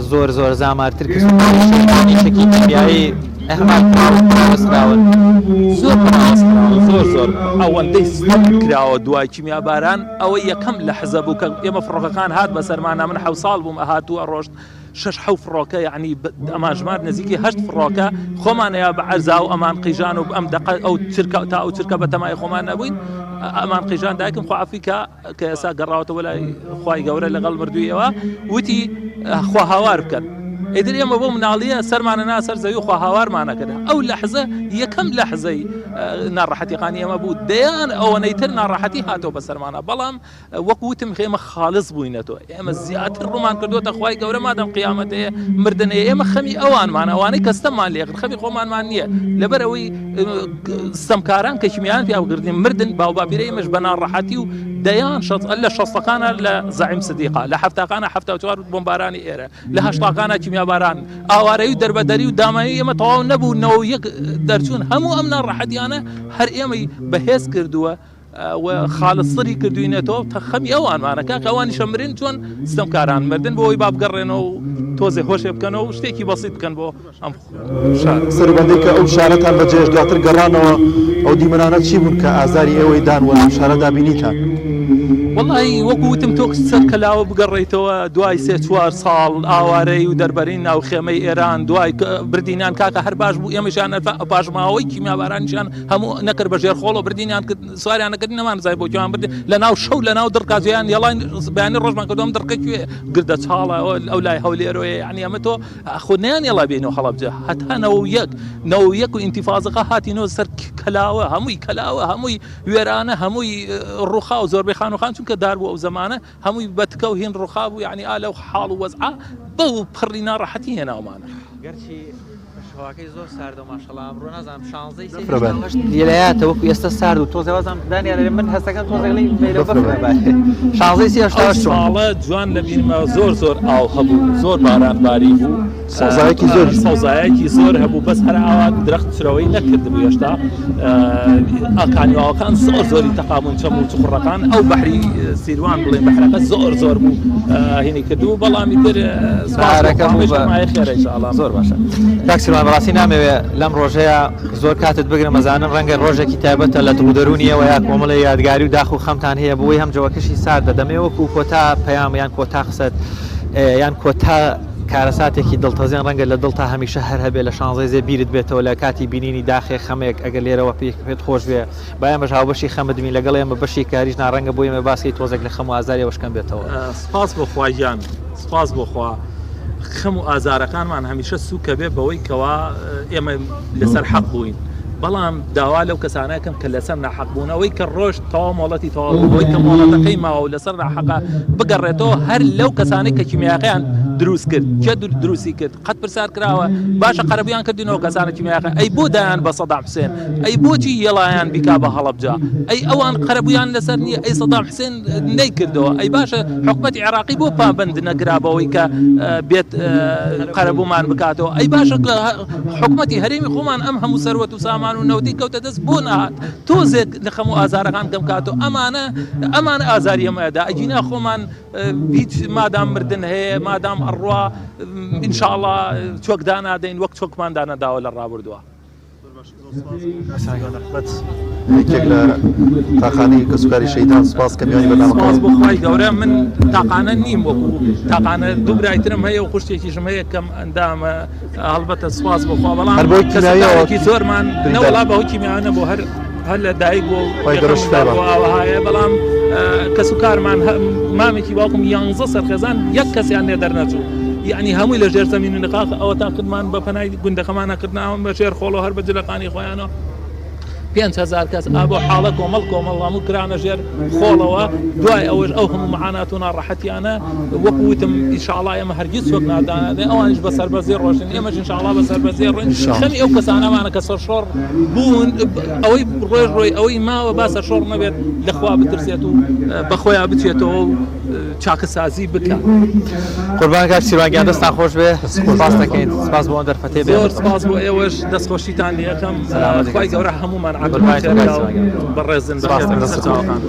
زۆر زۆر زامارتر کە سوپای چەکی کیمیایی ئەهمال کراون پەراوێزخراون. زۆر پەراوێزخراون زۆر زۆر ئەوەندەی ستەم کراوە دوای کیمیاباران ئەوە یەکەم لەحزە بوو کە ئێمە فڕۆکەکان هات بەسەرمانا من حەوت ساڵ بووم ئەهات و ئەڕۆشت شەش حەو فڕۆکە یەعنی ئەمان ژمار نزیکی هەشت فڕۆکە خۆمان یا بە عەرزا و ئەمان قیژان و ئەم دەقە ئەو چرکە تا ئەو چرکە بە تەمای خۆمان نەبووین ئەمان قیژان دایکم خوا عەفوی کە کە ئێستا گەڕاوەتەوە لای خوای گەورە لەگەڵ مردوویەوە وتی خوا هاوار بکەن. ئیتر ئێمە بۆ مناڵیە سەرمانە نا سەر زەوی خوا هاوارمانە کرد ئەو لەحزە یەکەم لەحزەی ناڕەحەتیەکانی ئێمە بوو دەیان ئەوەنەی تر ناڕەحەتی هاتەوە بەسەرمانە بەڵام وەک وتم ئێمە خالص بووینەتەوە ئێمە زیاتر ڕوومان کردوتە خوای گەورە مادەم قیامەت هەیە مردن هەیە ئێمە خەمی ئەوانمان ئەوانەی کە ستەممان لێکرد خەمی خۆمانمان نییە لەبەر ئەوەی ستەمکاران کە کیمیان پیاوگردن مردن باوباپیرە ئێمەش بە ناڕەحەتی و دەیان شەست لە شەستەکانە لە زەعیم سدیقا لە هەفتاکانە 74 بۆمبارانی ئێرە لە هەشتاکانە کیمیاباران ئاوارەی و دەربەدەری و دامایی ئێمە تەواو نەبوو 91 دەرچوون هەموو ئەم ناڕەحەتیانە هەر ئێمەی بەهێز کردووە و خالصتری کردوینەتەوە تا خەمی ئەوانمانە کاکە ئەوانیشە مرن چۆن ستەمکاران مردن بۆ ئەوەی با بگەڕێنەوە و تۆزێ هۆشێ بکەنەوە و شتێکی بەسیط بکەن بۆ ئەم شارە. سەروبەندەی کە ئەو شارەتان بەجێهێشت دواتر گەڕانەوە ئەو دیمەنانە چی بوون کە ئازاری ئێوەی دان و لەم شارەدا بینیتان؟ وەڵاهی وەکو وتم تۆ سەر کەلاوە بگەڕێیتەوە دوای سێ چوار ساڵ ئاوارەی و دەربەرین ناو خێمەی ئێران دوای بردینیان کاکە هەر باش بوو ئێمەشیان پاشماوەی کیمیابارانیشیان هەموو نەکرد بە ژێر خۆڵەوە بردینیان کرد سواریان نەکردین نەمانزای بۆ کوێیان بردین لە ناو شەو لە ناو دڕکا جێیان یەڵاین بەیانی ڕۆژمان کردم دڕکە کوێ گردە چاڵە ئەو لای هەولێرۆیە یعنی ئەمە تۆ خۆ نیان یەڵا بینەوە هەڵەبجە هەتا نەوە یەک نەوە یەک و ئینتیفازەکە هاتینەوە سەر کەلاوە هەمووی کەلاوە هەمووی وێرانە هەمووی ڕوخا و زۆربەی خانوخان چونکە دار بوو ئەو زەمانە هەمووی بە تکە و هین ڕوخا بوو یعنی ئا لەو حاڵ و وەزعە بەو پڕی ناڕەحەتی هێناومانە. گەرچی کەشوهەواکەی زۆر ساردە و ماشەڵا ئەمڕۆ نازانم شانزەی سێ بەفرە بارێ. هەشت لەیاتە وەکو ئێستا سارد و تۆزێ وازانم دانیان ئەرێ من هەستەکەم تۆزێک لی مەیلە بەفرە بەفرە بارێ. بارێ شانزەی سێ هەشتا ئەو هەشت چۆن؟ ساڵە جوان لەبیرمە زۆر زۆر ئاو هەبوو زۆر باران باری بوو سەوزایەکی زۆریش بوو. سەوزایەکی زۆر هەبوو بەس هەر ئاوا درەخت چرەوەی نەکردبوو هێشتا کانیواوەکان زۆر زۆری تەقابوون چەم و چخڕەکان ئەو بەحری سیروان بڵێن بەحرەکە زۆر زۆر بوو هینی کردو بەڵامی تر سوپارەکە بوو بە خێرە ئینشاءاللە. زۆر باشە کاک سیروان بەڕاستی نامەوێ لەم ڕۆژەیە زۆر کاتت بگرم ئەزانم ڕەنگە ڕۆژێکی تایبەتە لە دڵ و دەروونیەوە یا کۆمەڵێ یادگاری و داخ و خەمتان هەیە بۆی هەم جەوەکەشی ساردە دەمەوێ وەکو کۆتا پەیام یان کۆتا قسەت یان کۆتا کارەساتێکی دڵتەزێن ڕەنگە لە دڵتا هەمیشە هەر هەبێ لە شانزەی زێ بیرت بێتەوە لە کاتی بینینی داخێک خەمێک ئەگەر لێرەوە پێت خۆش بێ با ئێمەش هاوبەشی خەمت بین لەگەڵ ئێمە بەشی کاریش نا ڕەنگە بۆ ئێمە باس کەی تۆزێک لە خەم و ئازاری ئەوەش کەم بێتەوە. سپاس بۆ خوا گیان سپاس بۆ خوا خەم و ئازارەکانمان هەمیشە سوکە بێ بەوەی کەوا ئێمە لەسەر حەق بووین بەڵام داوا لەو کەسانە کەم کە لەسەر ناحەق بوون ئەوەی کە ڕۆشت تەواو مۆڵەتی تەواو بوو ئەوەی کە مۆڵەتەکەی ماوە و لەسەر ناحەقە بگەڕێتەوە هەر لەو کەسانەی کە کیمیاکەیان دروست کرد کێ دروستی کرد قەت پرسیار کراوە باشە قەرەبوویان کردینەوە کەسانە کیمیاکە ئەی بۆ دایان بە سەدام حوسێن ئەی بۆچی یەڵایان بیکا بە هەڵەبجە ئەی ئەوان قەرەبوویان لەسەر نییە ئەی سەدام حوسێن نەیکردەوە ئەی باشە حکومەتی عێراقی بۆ پابەند نەکرا بەوەی کە بێت قەرەبوومان بکاتەوە ئەی باشە حکومەتی هەرێمی خۆمان ئەم هەموو سەروەت و سامان و نەوتی کەوتە دەست بۆ نەهات تۆزێک لە خەم و ئازارەکان کەم کاتەوە ئەمانە ئەمان ئازاری ئەمەدا ئەگینا خۆمان هیچ مادام مردن هەیە مادام ئەڕوا ئینشاڵا چۆک دانادەین وەک چۆکمان دانەداوە لە ڕابردووە. یەکێک لە تاقانەی کەسوکاری شەهیدان سوپاس کە میوانی بەرنامەکە سوپاس بۆ خوای گەورە من تاقانە نیم وەکو تاقانە دوو برای ترم هەیە و خوشتێکیشم هەیە کەم ئەندامە هەڵبەتە سوپاس بۆ خوا بەڵام هەر بۆی کیمیاییەوە کەسوکارێکی زۆرمان بریندار نەوەڵا بەهۆی کیمیاییەوە نەبوو هەر هەر لە دایک بووە و خوای گەورە یەکەم شفای منداڵ با. بووە ئاوەهایە بەڵام کەس و کارمان مامێکی باوکم یانزە سەرخێزان یەک کەسیان لێ دەرنەچوو یعنی هەمووی لە ژێر زەمین و نقاق ئەوە تا کردمان بە پەنای گوندەکەمانە کردناون بە ژێر خۆڵەوە هەر بە جلەکانی خۆیانەوە 5000 کەس ئابۆ حاڵە کۆمەڵ کۆمەڵ هەموو کرانە ژێر خۆڵەوە دوای ئەوەش ئەو هەموو معانات و ناڕەحەتیانە وەکو وتم ئینشاءڵا ئێمە هەرگیز چۆک نادانێ ئەوانیش بە سەربەرزی ڕۆشتن ئێمەش ئینشاءڵا بە سەربەرزی ڕۆین خەمی ئەو کەسانەمانە کە سەرشۆڕ بوون ئەوەی ڕۆژ ڕۆی ئەوەی ماوە با سەرشۆڕ نەبێت لەخوا بترسێت و بەخۆیان بچێتەوە و چاکسازی بکە. قوربان کاک سیروان گیان دەستان خۆش بێ سپاس دەکەین سپاس بۆ ئەم دەرفەتەی بێ زۆر سپاس بۆ ئێوەش دەستخۆشیتان لێ ئەکەم سەلامەتی خوای کاک گەورە هەموومان عەقڵ قوربانی تۆ خێر کاک کا و سیروان گیان بەڕێزن سپاس بەخێر بێن دەستت خۆش سەرچاوەکان.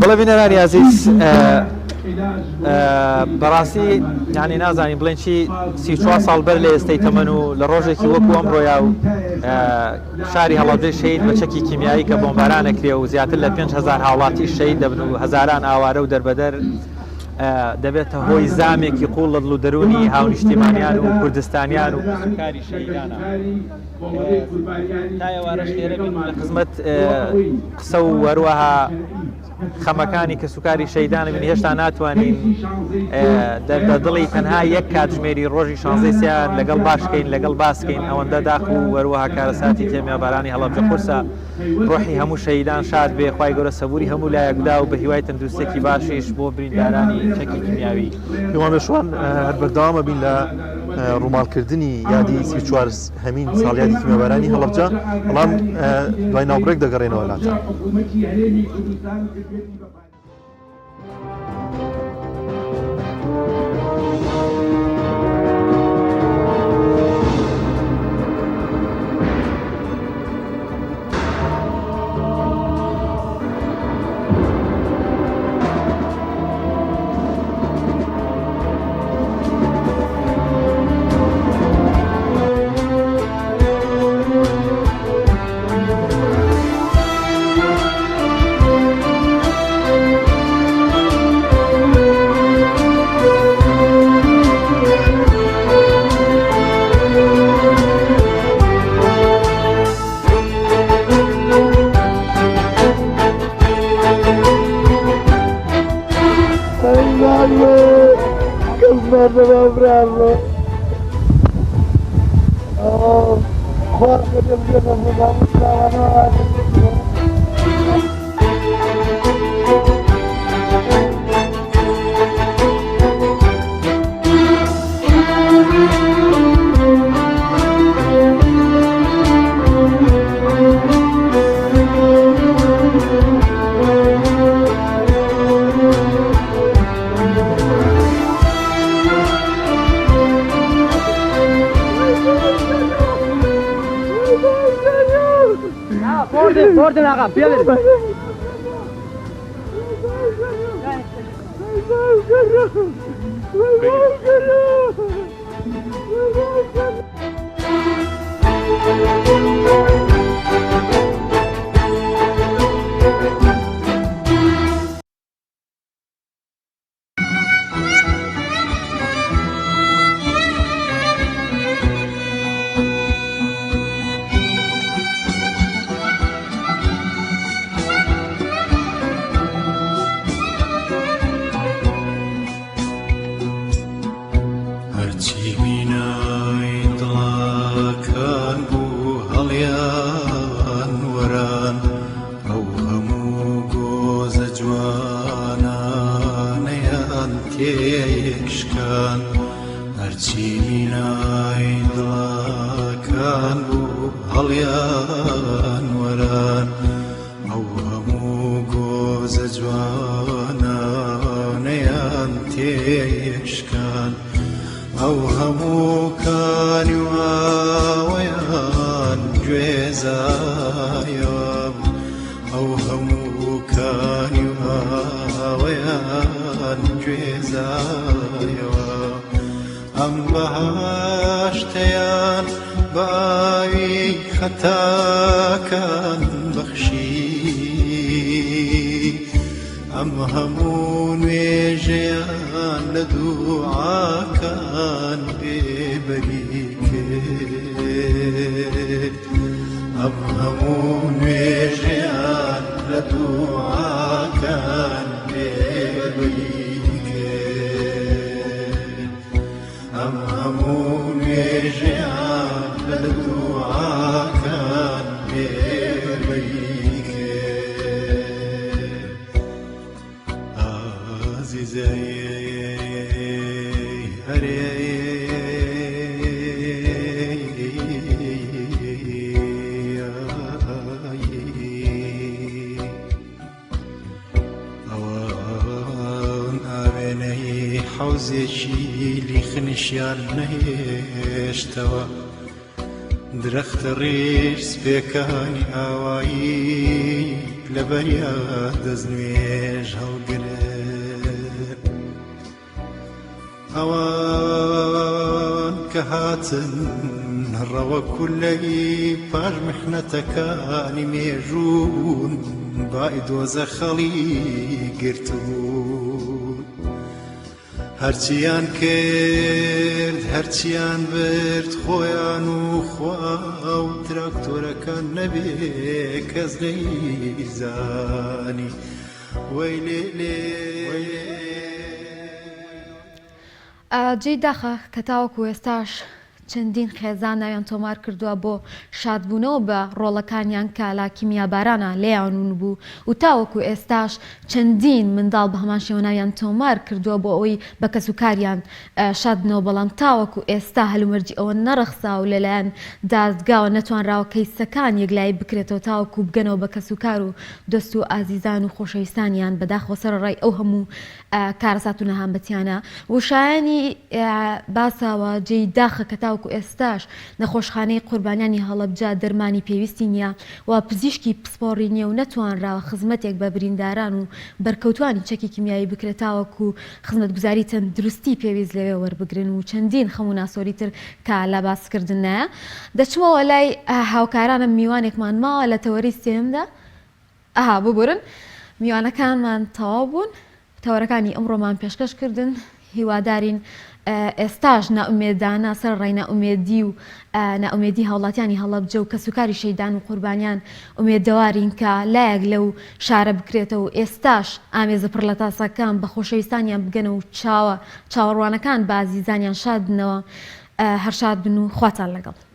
بەڵێ بینەرانی ئازیز بەڕاستی یعنی نازانین بڵێن چی 34 ساڵ بەر لە ئێستەی تەمەن و لە ڕۆژێکی وەکو ئەمڕۆیا و شاری هەڵەبجەی شەهید بە چەکی کیمیایی کە بۆمباران ئەکرێ و زیاتر لە 5000 هاوڵاتی شەهید دەبن و هەزاران ئاوارە و دەربەدەر. دەبێتە هۆی زامێکی قوڵ لە دڵ و دەروونی هاونیشتیمانیان و کوردستانیان و کەسوکاری شەهیدانە. تا ئێوارەش لێرە بین و لە خزمەت قسە و هەروەها خەمەکانی کەسوکاری شەیدانە بین هێشتا ناتوانین دەردە دڵی تەنها یەک کاتژمێری ڕۆژی شانزەی سیان لەگەڵ باشکەین لەگەڵ باسکەین ئەوەندە داخ و وەروەها کارەساتی کێمیابارانی هەڵەبجە قورسە ڕۆحی هەموو شەهیدان شاد بێ خوای گەورە سەبوری هەموو لایەک بدا و بە هیوای تەندروستیەکی باشیش بۆ بریندارانی چەکی کیمیاوی. هیوا مێشوان هەر بەردەوامە بین لە ڕووماڵکردنی یادی 34 هەمین ساڵیادی کیمیابارانی هەڵەبجە بەڵام دوای ناوبڕێک دەگەڕێنەوە لاتان. هەرچی بینای دڵاکان بوو هەڵیان وەران ئەو هەموو گۆزە جوانانەیان تێکشکان هەرچی مینای دڵاکان بوو هەڵیان وەران ئەو هەموو گۆزە جوانانەیان تێکشکان ئەو هەموو کانی و ئاوەیان گوێزایەوە ئەو هەموو کانی و ئاوەیان گوێزایەوە ئەم بەهاشتەیان بە ئاوی خەتاکان بەخشی ئەم هەموو نوێژەیان لە دوعاکان بێبەری کرد ئەم هەموو نوێژەیان لە دوعاکان بێبەری کرد ئەم هەموو نوێژەیان لە دوعاکان بێبەری کرد ئازیزەی هەرێ ئەوان ئاوێنەی حەوزێکی لیخنیشیان نەهێشتەوە درەختە ڕیش سپێکانی ئاوایی لەبەریا دەستنوێژ هەڵگرن ئەوان کە هاتن ڕەوە کولەی پاش محنەتەکانی مێژوون بای دۆزەخەڵی گرتبوون. هەرچیان کرد هەرچیان برد خۆیان و خوا و تراکتۆرەکان نەبێ کەس نەیزانی وەی لێ لێ. جێی داخە کە تاوەکو ئێستاش چەندین خێزان ناویان تۆمار کردووە بۆ شادبوونەوە بە ڕۆڵەکانیان کە لە کیمیابارانا لێیان ون بوو و تاوەکو ئێستاش چەندین منداڵ بە هەمان شێوە ناویان تۆمار کردووە بۆ ئەوەی بە کەسوکاریان شاد بنەوە بەڵام تاوەکو ئێستا هەلومەرجی ئەوە نەڕەخسا و لەلایەن دادگاوە نەتوانراوە کەیسەکان یەکلایی بکرێتەوە تاوەکو بگەنەوە بە کەسوکار و دۆست و ئازیزان و خۆشەویستانیان بەداخەوە سەرەڕای ئەو هەموو کارەسات و نەهامەتیانە و شایانی باسە و جێی داخە کە تاوەکو ئێستاش نەخۆشخانەی قوربانیانی هەڵەبجە دەرمانی پێویستی نییە و پزیشکی پسپۆڕی نییە و نەتوانراوە خزمەتێک بە برینداران و بەرکەوتوانی چەکی کیمیایی بکرێت تاوەکو خزمەتگوزاری تەندروستی پێویست لەوێ وەربگرن و چەندین خەم و ناسۆری تر کە لە باسکردنایە. دەچمەوە لای هاوکارانم میوانێکمان ماوە لە تەوەرەی سێیەمدا. ئەها ببورن میوانەکانمان تەواو بوون تەوەرەکانی ئەمڕۆمان پێشکەش کردن هیوادارین ئێستاش نائومێدانە سەرەڕای نائومێدی و نائومێدی هاوڵاتیانی هەڵەبجە و کەسوکاری شەیدان و قوربانیان ئومێدەوارین کە لایەک لەو شارە بکرێتەوە و ئێستاش ئامێزە پڕ لە تاسەکان بە خۆشەویستانیان بگەنەوە و چاوە چاوەڕوانەکان بە ئازیزانیان شاد بنەوە هەر شاد بن و خواتان لەگەڵ.